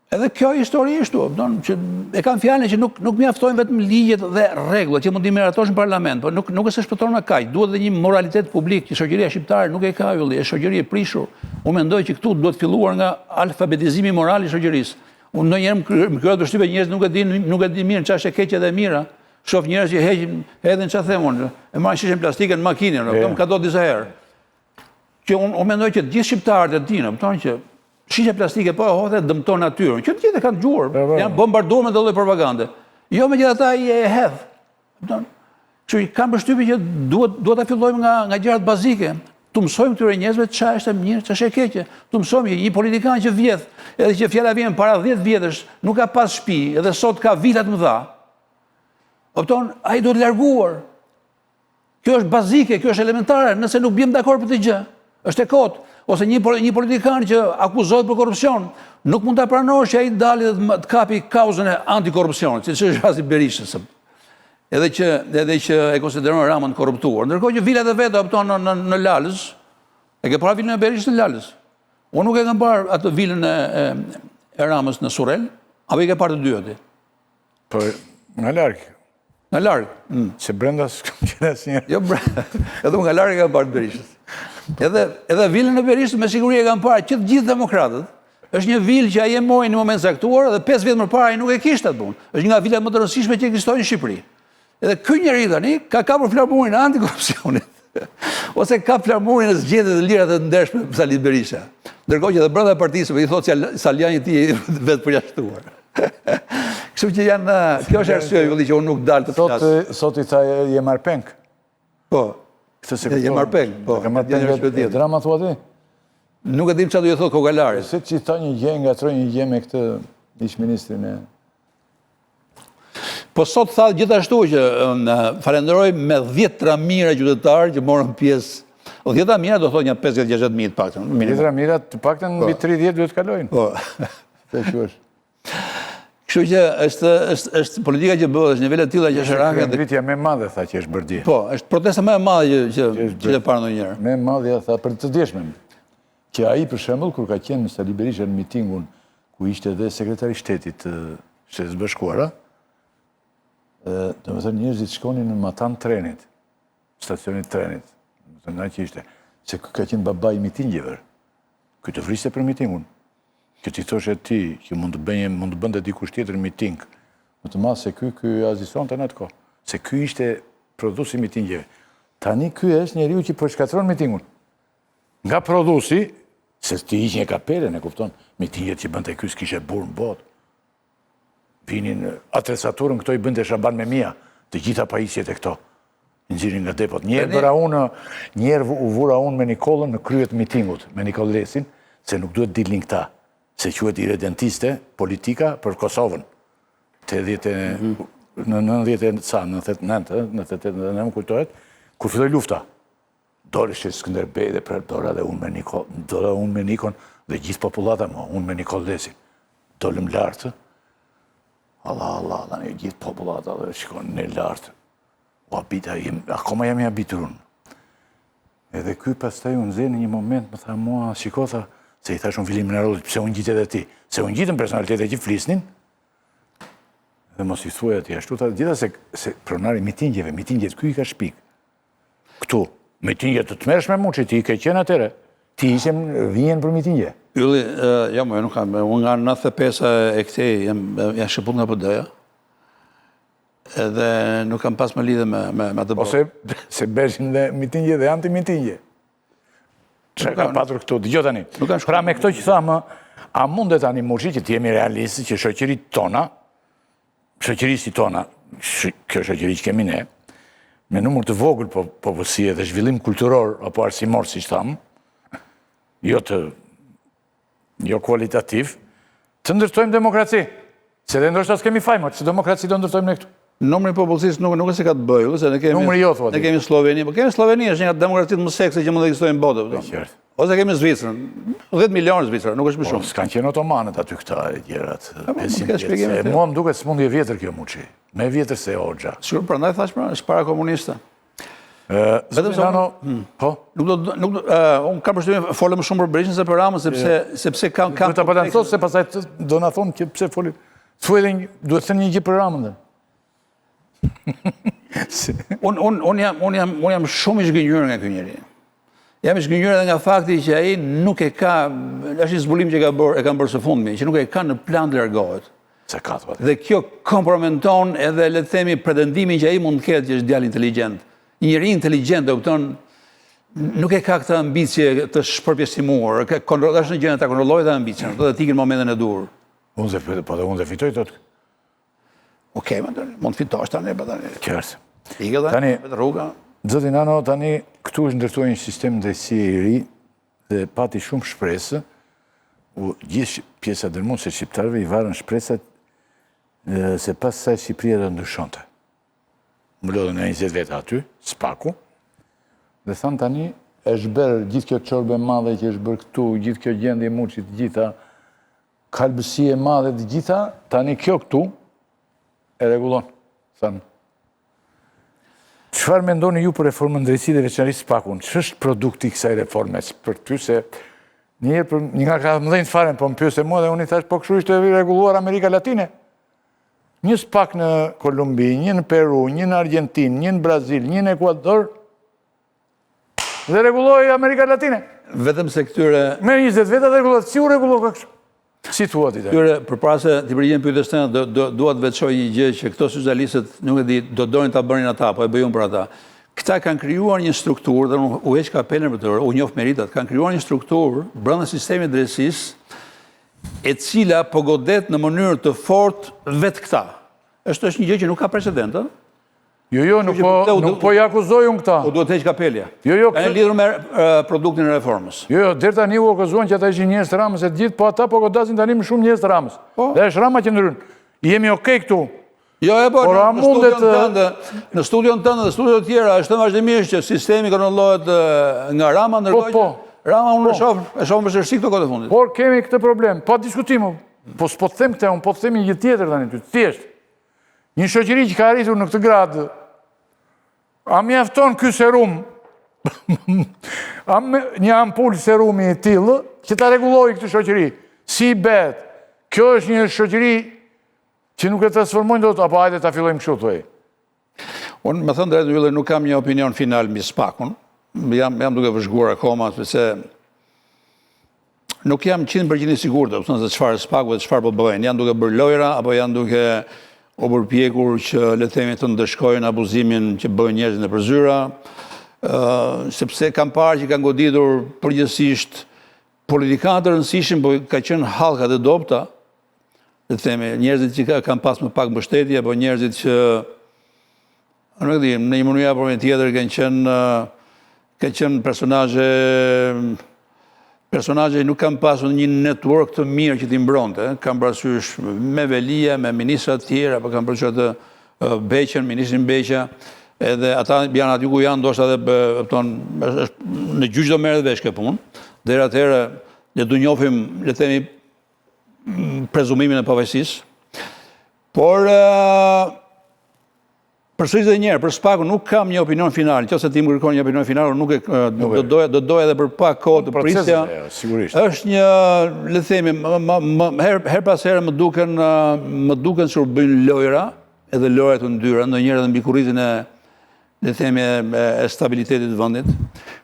Edhe kjo histori është, kupton, që e kam fjalën që nuk nuk mjaftojnë vetëm ligjet dhe rregullat që mund t'i miratosh në parlament, por nuk nuk është se shpëton me kaq, duhet edhe një moralitet publik që shoqëria shqiptare nuk e ka ylli, është shoqëri e prishur. Unë mendoj që këtu duhet filluar nga alfabetizimi moral i shoqërisë. Unë ndonjëherë më krijohet përshtypja njerëzit nuk e dinë nuk e dinë mirë çfarë është e keqe dhe e mira. Shoh njerëz që heqin, hedhin çfarë them unë, e marrin shishen plastike në makinë, kupton, ka ndodhur disa herë. Që unë un mendoj që të gjithë shqiptarët e dinë, kupton që Shishe plastike po e hodhe dëmton natyrën, që të gjithë e kanë dëgjuar, po, po. janë bombarduar me atë lloj propagande. Jo megjithatë ai e hedh. Kupton? Kështu që kam përshtypjen që duhet duhet ta fillojmë nga nga gjërat bazike. T'u mësojmë këtyre njerëzve çfarë është e mirë, çfarë është e keqe. T'u mësojmë që një politikan që vjedh, edhe që fjala vjen para 10 vjetësh, nuk ka pas shtëpi, edhe sot ka vila të mëdha. Kupton? Ai duhet larguar. Kjo është bazike, kjo është elementare, nëse nuk biem dakord për këtë gjë, është e kotë. Ose një një politikan që akuzohet për korrupsion, nuk mund ta pranosh që ai të dalë dhe të kapi kauzën e antikorrupsionit, siç është rasti i Berishës. Edhe që edhe që e konsideron Ramën të korruptuar. Ndërkohë që vilat e veta kupton në në, në Lalëz, e ke parë vilën e Berishës në Lalëz. Unë nuk e kam parë atë vilën e, e, e Ramës në Surrel, apo i ke parë të dyja ti? Po, nga larg. Nga larg. Mm. Se brenda s'kam qenë asnjëherë. Jo, brenda. Edhe unë nga larg e kam parë të Berishës. Edhe edhe vilën e Berishës me siguri e kanë parë që të gjithë demokratët. Është një vilë që ai e mori në moment caktuar dhe 5 vjet më parë ai nuk e kishte atë punë. Është një nga vilat më të rëndësishme që ekzistojnë në Shqipëri. Edhe ky njeri tani ka kapur flamurin e antikorrupsionit. Ose ka flamurin e zgjedhjeve të lira dhe të ndershme Sali Berisha. Ndërkohë që edhe brenda partisë i thotë Salianji ti vetëpërjashtuar. Kështu që janë, kjo është arsyeja Ylli që unë nuk dal të flas. Sot sot i tha je marrë peng. Po. Këtë se je marrë peng, po. Je marrë peng Edi Rama thua ti? Nuk e dim çfarë do i thotë Kokalarit. Se që i tha një gjë, ngatërroi një gjë me këtë ish ministrin e Po sot tha gjithashtu që falenderoj me dhjetra mijëra qytetarë që morën pjesë. O dhjetra mijëra do thotë nja 50-60 mijë të paktën. Dhjetra mijëra të paktën mbi 30 duhet të kalojnë. Po. Të quash. Kështu që është është është politika që bëhet, është nivele të tilla qesharake. Është ngritja më e madhe tha që është bërë dje. Po, është protesta më e madhe që që që e parë ndonjëherë. Më e madhe tha për të djeshmen. Që ai për shembull kur ka qenë Sali Berisha në mitingun ku ishte dhe sekretari i shtetit të Shteteve të Bashkuara, domethënë njerëzit shkonin në matanë trenit, stacionit trenit, domethënë nga që ishte, se ky ka qenë baba i mitingjeve, ky të vriste për mitingun, që ti thoshe ti, që mund të bënje, mund të bënte dikush tjetër miting, më të madh se ky, ky asgjësonte në atë kohë, se ky ishte prodhuesi i mitingjeve. Tani ky është njeriu që po shkatërron mitingun. Nga prodhuesi, se ti hiqje kapelen, e kupton, mitingjet që bënte ky s'kishe burrë në botë. Vinin atrecaturën këto i bënte Shaban Memia, të gjitha pajisjet e këto. I nxirrin nga depot. Një herë bëra unë, një herë u vura unë me Nikollën në krye të mitingut, me Nikollë Lesin, se nuk duhet dilnin këta, se quhet irredentiste politika për Kosovën. 80 mhm. në 90 e ca, 99, 98, 99, më kujtohet, kur filloi lufta. Doli Skënderbej dhe prapë dola dhe unë me Niko, dola unë me Nikon dhe gjithë popullata më, unë me Nikollë Lesin. Dolëm lartë, Allah, Allah, Allah, ne gjithë popullata dhe shikon ne lartë. U habita, jem, akoma jam i habitur unë. Edhe ky pastaj u nxe në një moment, më tha mua, shiko tha, se i thashë unë Filip Minarollit, pse u ngjite dhe ti? Se u ngjitën personalitete që flisnin, dhe mos i thuaj atij ashtu, tha, gjitha se, se pronari mitingjeve, mitingjet ky i ka shpik. Këtu, mitingje të tmerrshme Muçi, ti ke qenë atëherë. Ti ishe vijen për mitingje. Ylli, jo, më nuk kam, unë nga 95 e këtej, jam, jam shkëput nga PD-ja. Edhe nuk kam pas më lidhje me, me, me atë botë. Ose se bëheshin dhe mitingje dhe anti-mitingje. Çka ka patur këtu? Dëgjo tani. Pra me këto që thamë, a mundet tani Muçi që të jemi realistë që shoqëritë tona, shoqëri si tona, kjo shoqëri që kemi ne, me numër të vogël po, popullsie dhe zhvillim kulturor apo arsimor, siç thamë, jo të jo kualitativ, të ndërtojmë demokraci. Se dhe ndoshta s'kemi faj, më, që demokraci do ndërtojmë ne këtu? Numri i popullsisë nuk nuk është se ka të bëjë, se ne kemi Numri jo thua. Ne kemi Sloveni, po kemi Sloveni, është një nga demokracitë më seksi që mund të ekzistojë në botë. Po, Ose kemi Zvicrën, 10 milionë Zvicra, nuk është më po, shumë. S'kanë qenë otomanët aty këta e gjërat. Po, mua më duket sëmundje e vjetër kjo Muçi. Më e vjetër se Hoxha. Sigur, prandaj thashë pra, është para komuniste. Vetëm se Nano, hmm. po? Nuk do nuk do, unë kam përshtypjen folëm më shumë për Berishën se për Ramën sepse sepse kam kam Do ta balancosh se pastaj do na thonë që pse folim. Thuaj edhe një, duhet të thënë një gjë për Ramën dhe. Unë un, un jam un jam un jam shumë i zhgënjyer nga ky njeri. Jam i zhgënjyer edhe nga fakti që ai nuk e ka, është një zbulim që ka bërë, e kam bërë së fundmi, që nuk e ka në plan të largohet. Se ka thua. Dhe kjo kompromenton edhe le të themi pretendimin që ai mund të ketë që është djalë inteligjent. Një njeri inteligjent, e kupton, nuk e ka këtë ambicie të shpërpjesimuar, ka kontroll, është në gjendje ta kontrollojë dhe ambicien, do të ikë në momentin e duhur. Unë dhe po dhe unë dhe fitoj thotë. Okej, më tani, mund të fitosh tani, po tani. Qartë. Ikë dhe tani, rruga. Zoti Nano, tani këtu është ndërtuar një sistem drejtësie i ri dhe pati shumë shpresë, u gjithë pjesa dërmuese e shqiptarëve i varën shpresat se pas saj Shqipëria do ndryshonte. Mblodhën në 20 veta aty, SPAK-u, dhe thanë tani, është bërë gjithë kjo çorbë e madhe që është bërë këtu, gjithë kjo gjendje Muçi të gjitha, Kalbësi e madhe të gjitha, tani kjo këtu e rregullon, thanë. Çfarë mendoni ju për reformën në drejtësi dhe veçanërisht SPAK-un? Ç'është produkti i kësaj reforme për ty se një herë për një nga të mëdhenjtë fare po më pyeste mua dhe unë i thashë po kështu ishte rregulluar Amerika Latine. Një SPAK në Kolumbi, një në Peru, një në Argjentinë, një në Brazil, një në Ekuador, Dhe rregulloi Amerika Latine. Vetëm se këtyre... Me 20 veta dhe rregulloi, si u rregulloi kështu? Si thua ti? Këtyre, përpara se t'i përgjigjem pyetjes tënde, do, do, dua të veçoj një gjë që këto socialistët, nuk e di, do donin ta bënin ata, po e bëj unë për ata. Këta kanë krijuar një strukturë dhe unë u heq kapelën për të, u njoh meritat, kanë krijuar një strukturë brenda sistemit të drejtësisë e cila po godet në mënyrë të fortë vetë këta. Është është një gjë që nuk ka precedent, ë? Jo, jo, nuk po, nuk po i akuzoj unë këta. Po duhet të heq kapelja. Jo, jo, këtë... lidhur me produktin e reformës. Jo, jo, deri tani u akuzuan që ata ishin njerëz të Ramës e të gjithë, po ata po godasin tani më shumë njerëz të Ramës. Po. Dhe është Rama që ndërhyn. Jemi okay këtu. Jo, e po, në, në studion tënde, në studion tënde dhe studiot të tjera, është thënë vazhdimisht që sistemi kontrollohet nga Rama, po, ndërkohë po, Rama unë e po. shoh, e shoh me vështirësi këto kohët e fundit. Por kemi këtë problem, pa diskutim, po s'po të them këtë, unë po të them një gjë tjetër tani ty, thjesht. Një shoqëri që ka arritur në këtë gradë, a mjafton ky serum, a një ampulë serumi e tillë, që ta rregullojë këtë shoqëri, si i bëhet? Kjo është një shoqëri Që nuk e transformojnë dot, apo hajde ta fillojmë kështu, thuaj. Unë, me thënë drejtën, Ylli, nuk kam një opinion final mbi SPAK-un. Jam, jam duke vëzhguar akoma, sepse nuk jam 100% i sigurt, do të thënë se çfarë SPAK-u dhe çfarë po bëjnë. Janë duke bërë lojra, apo janë duke u përpjekur që, le të themi, të ndëshkojnë abuzimin që bëjnë njerëzit nëpër zyra, sepse kam parë që kanë goditur përgjithësisht politikanë të rëndësishëm, po ka qenë hallkat e dobëta, le të themi, njerëzit që kanë pas më pak mbështetje, apo njerëzit që nuk e di, në një mënyrë apo një tjetër kanë qenë kanë qenë personazhe personazhe nuk kanë pasur një network të mirë që t'i mbronte, kam parasysh me Veliaj, me ministra të tjerë, apo kam parasysh atë Beqën, ministrin Beqa, edhe ata janë aty ku janë, ndoshta edhe kupton, është në gjyq do merret vesh kjo punë. Deri atëherë le të njohim, le të themi prezumimin e pafajësisë. Por përsëris edhe një herë, për SPAK-un nuk kam një opinion final. Nëse ti më kërkon një opinion final, unë nuk e do doja do doja edhe për pak kohë të prisja. Sigurisht. Është një, le të themi, më më herë herë pas here më duken më duken sikur bëjnë lojra, edhe lojra të ndyra, ndonjëherë edhe mbi kurrizin e le të themi, e stabilitetit të vendit.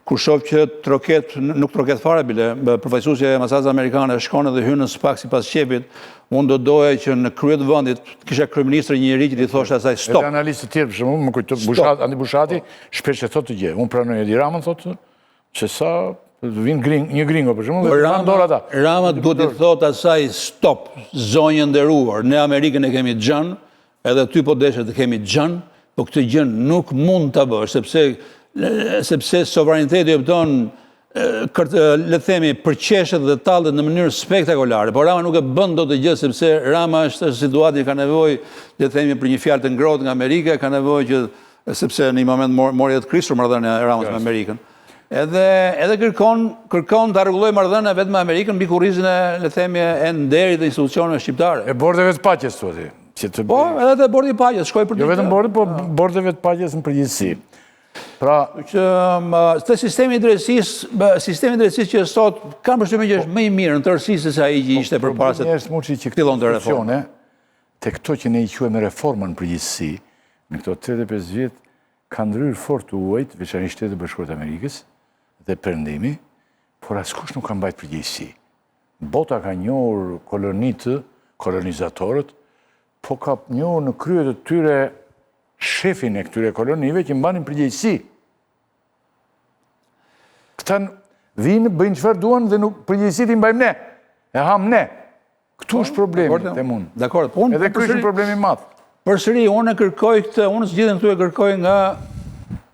Kur shoh që troket, nuk troket fare bile, përfaqësuesja e ambasadës amerikane shkon edhe hyn në SPAK sipas qejfit, unë do doja që në krye të vendit të kisha kryeministër një njeri që t'i thoshte asaj stop. Edhe analistët të tjerë, për shembull, më kujto Bushat, Andi Bushati, shpesh e thotë këtë gjë. Unë pranoj Edi Ramën thotë se sa vin gring, një gringo për shembull, dhe Rama, dorë ata. Rama duhet t'i thotë asaj stop, zonjë e nderuar, ne Amerikën e kemi xhan, Edhe ty po deshe të kemi xhan, po këtë gjë nuk mund ta bësh, sepse sepse sovraniteti e kupton le të themi përqeshet dhe tallet në mënyrë spektakolare, por Rama nuk e bën dot këtë gjë sepse Rama është në situatë që ka nevojë, le të themi për një fjalë të ngrohtë nga Amerika, ka nevojë që sepse në një moment mori edhe të krisur marrëdhënia e Ramës me Amerikën. Edhe edhe kërkon kërkon ta rregullojë marrëdhënien e vet me Amerikën mbi kurrizin e le të themi e nderit të institucioneve shqiptare. E bordeve të paqes thua ti. Që të Po, edhe te bordi i paqes, shkoj për Jo vetëm bordi, po bordeve të paqes në përgjithësi. Pra, që te sistemi i drejtësisë, sistemi i drejtësisë që sot kam përshtypjen që është më i mirë në tërësi se sa ai që po, ishte përpara se të fillonte reforma. Te këto që ne i quajmë reforma në përgjithësi, në këto 35 vjet Kanë ndërhyrë fort të huajt, veçanërisht Shtetet e Bashkuara të Amerikës dhe Perëndimi, por askush nuk ka mbajt përgjegjësi. Bota ka njohur kolonitë, kolonizatorët, po ka njohur në krye të tyre shefin e këtyre kolonive që mbanin përgjegjësi. Këta vijnë, bëjnë çfarë duan dhe nuk përgjegjësitë i mbajmë ne. E hamë ne. Këtu është problemi, them unë. Dakord, po unë... Edhe ky është një problem i madh. Përsëri, unë e kërkoj këtë, unë zgjidhjen këtu e kërkoj nga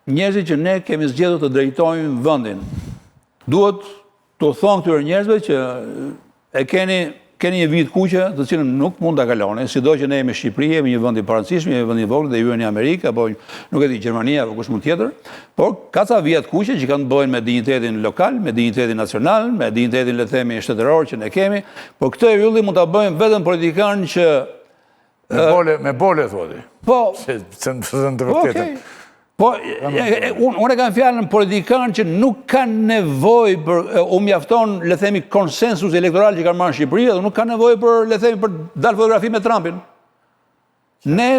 njerëzit që ne kemi zgjedhur të drejtojnë vendin. Duhet t'u thonë këtyre njerëzve që e keni keni një vijë të kuqe, të cilën nuk mund ta kaloni, sido që ne jemi Shqipëri, jemi një vend i parëndësishëm, jemi një vend i vogël dhe ju jeni Amerikë apo nuk e di Gjermania apo kush mund tjetër, Por ka ca vija të kuqe që kanë të bëjnë me dinjitetin lokal, me dinjitetin nacional, me dinjitetin le të themi shtetëror që ne kemi, por këtë Ylli mund ta bëjnë vetëm politikanë që me bole, me bole thua ti. Po, se se në të të vërtetën. Po, unë unë e kam fjalën politikanë që nuk kanë nevojë për u mjafton, le të themi, konsensus elektoral që kanë marrë në Shqipëri dhe nuk kanë nevojë për, le të themi, për dalë fotografi me Trumpin. Ne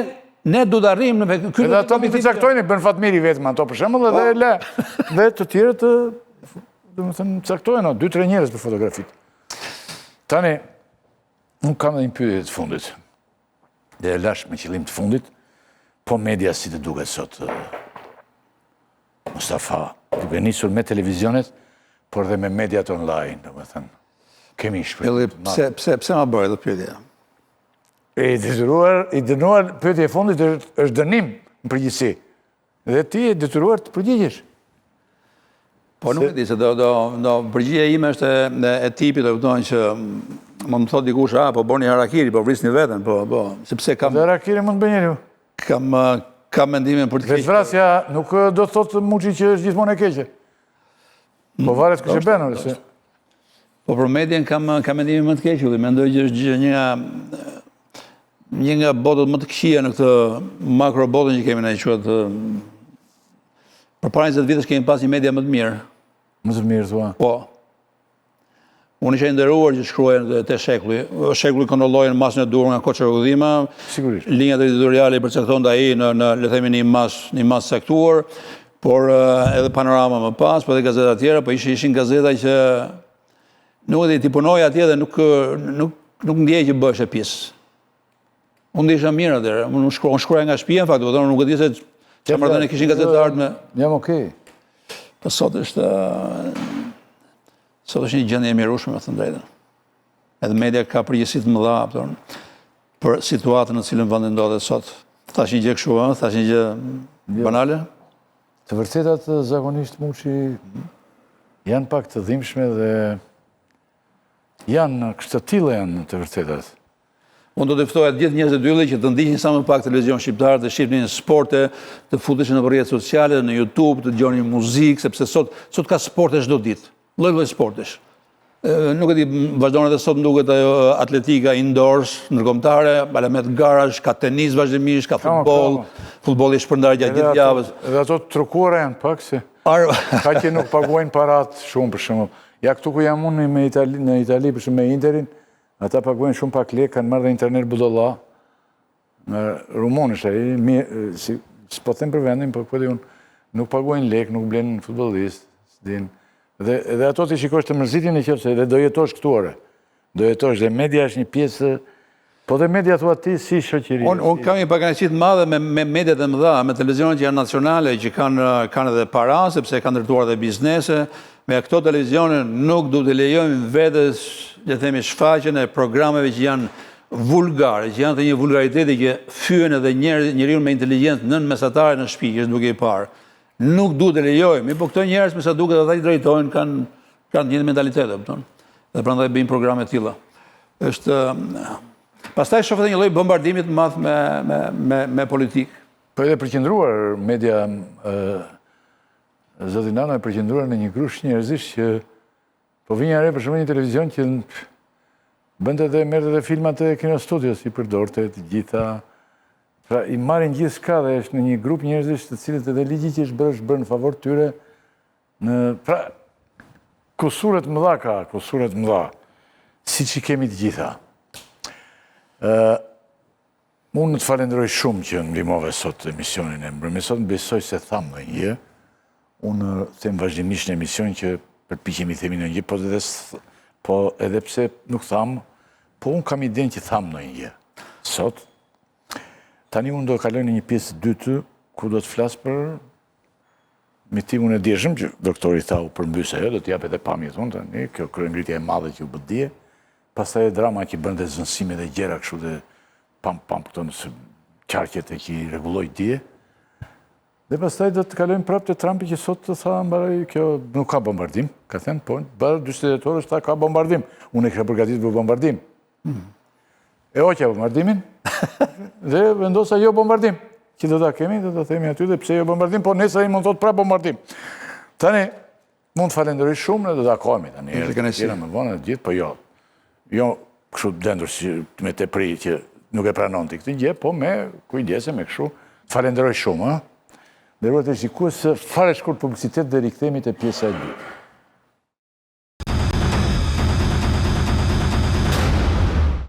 ne do të arrijmë në ky Edhe ato mund të caktojnë, bën Fatmiri vetëm ato për shembull edhe po. le dhe të tjerët domethënë caktojnë dy tre njerëz për fotografitë. Tani unë kam edhe një pyetje të fundit. Dhe e lashë me qëllim të fundit, po media si të duket sot? Mustafa, duke nisur me televizionet, por dhe me mediat online, domethënë. Kemi shpejt. Pse, pse, pse ma bëre këtë pyetje? E i detyruar, i dënuar, pyetja e fundit është, është dënim në përgjithësi. Dhe ti je detyruar të përgjigjesh. Po nuk e di se do do do përgjigja ime është e, e tipit, do kupton që mund të thotë dikush, "A po bëni harakiri, po vrisni veten", po po, sepse kam Dhe harakiri mund të bëjë njeriu. Kam kam mendimin për të keq. Vetëvrasja nuk do të thotë Muçi që është gjithmonë e keqe. Po varet kush e bën, ose. Po për medien kam kam mendimin më të keq, unë mendoj që është gjë një nga një nga botët më të këqija në këtë makro botën që kemi ne quhet përpara 20 vitesh kemi pas një media më të mirë. Më të mirë thua? Po. Unë isha i nderuar që shkruaja te Shekulli. Shekulli kontrollohej në masën e duhur nga Koço Kokëdhima. Sigurisht. Linjat editoriale i përcaktonte ai në në le të themi në një masë, në një masë caktuar, por edhe Panorama më pas, po edhe gazeta të tjera, po ishin ishin gazeta që nuk e di ti punoje atje dhe nuk nuk nuk ndjeje që bëheshe pis. Unë ndihesha mirë atëherë, unë shkruaj, unë shkruaja nga shtëpia në fakt, do të thonë nuk e di se çfarë marrëdhënie kishin gazetarët me. Jam okay. Po sot është sot është një gjendje e mjerueshme, me thënë drejtën. Edhe media ka përgjegjësi të mëdha, kupton, për situatën në cilën vendi ndodhet sot. Thash një gjë kështu, ëh, thash një gjë jo. banale. Të vërtetat zakonisht Muçi janë pak të dhimbshme dhe janë kështu të tilla janë të vërtetat. Unë do të ftoja të gjithë njerëzit e Ylli që të ndiqnin sa më pak televizion shqiptar, të shihnin sporte, të futeshin në rrjetet sociale, në YouTube, të dëgjonin muzikë, sepse sot sot ka sporte çdo ditë, lloj-lloj sportesh. Nuk e di, vazhdon edhe sot më duket ajo atletika indoors, ndërkombëtare, alamet garash, ka tenis vazhdimisht, ka futboll, futbolli i shpërndarë gjatë gjithë javës. Edhe ato të trukuara janë pak se ka që nuk paguajnë parat shumë për shembull. Ja këtu ku jam unë me Itali, në Itali për shembull me Interin, Ata paguajnë shumë pak lekë, kanë marrë dhe një trajner budalla, në rumun është ai, mirë, si, s'po them për vendin, po ku di unë, nuk paguajnë lekë, nuk blenë futbollist, s'din. Dhe, dhe ato t'i shikosh të mërzitin në qoftë se dhe do jetosh këtu ore. Do jetosh dhe media është një pjesë Po dhe media thua ti si shoqëri. Unë un kam një pakënaqësi të madhe me me mediat e mëdha, me televizionet që janë nacionale, që kanë kanë edhe para sepse kanë ndërtuar edhe biznese, Me këto televizione nuk duhet të lejojmë vetes, le të themi, shfaqjen e programeve që janë vulgare, që janë të një vulgariteti që fyen edhe njeriun me inteligjencë nën mesatare në shtëpi, që është duke i parë. Nuk duhet të lejojmë, mirëpo këto njerëz me sa duket ata që drejtojnë kanë kanë një mentalitet, e kupton? Dhe prandaj bëjnë programe të tilla. Është pastaj shoh edhe një lloj bombardimi të madh me me me me politikë. Po edhe përqendruar media Zoti Nano e përqendruar në një grusht njerëzish që po vinja re për shembull një televizion që bënte dhe merrte dhe filmat e Kinostudios, i përdorte të gjitha. Pra i marrin gjithçka dhe është në një grup njerëzish të cilët edhe ligji që është bërë është bërë në favor të tyre. Në pra kusure të mëdha ka, kusure të mëdha, siç i kemi të gjitha. Ë Unë të falenderoj shumë që ndihmove sot emisionin e mbrëmjes sot, besoj se thamë ndonjë gjë. Unë them vazhdimisht në emision që përpiqemi themi ndonjë gjë, po edhe po edhe pse nuk thamë, po unë kam idenë që thamë ndonjë gjë. Sot tani unë do kaloj në një pjesë të dytë ku do të flas për mitingun e djeshëm që doktori tha u përmbys ajo, do të jap edhe pamjet unë tani, kjo kryengritja e madhe që u bë dje. Pastaj Edi Rama që bënte zëvendësime dhe gjëra kështu dhe pam pam këto në qarqet e që i rregulloi dje. Dhe pastaj do të kalojmë prapë te Trumpi që sot të tha mbaroi kjo nuk ka bombardim, ka thënë, po para 48 orësh tha ka bombardim. Unë e kisha përgatitur për bombardim. Hmm. E hoqa bombardimin dhe vendosa jo bombardim. Që do ta kemi, do ta themi aty dhe pse jo bombardim, po nesër ai mund të thotë prapë bombardim. Tani Unë të falenderoj shumë, ne do takohemi tani. Ishte kënaqësi. Më vonë të gjithë, po jo. Jo kështu dendur si me tepri që nuk e pranon ti këtë gjë, po me kujdes e me kështu. Të falenderoj shumë, ë. Nderuar teleshikues, fare shkurt publicitet dhe rikthehemi te pjesa e dytë.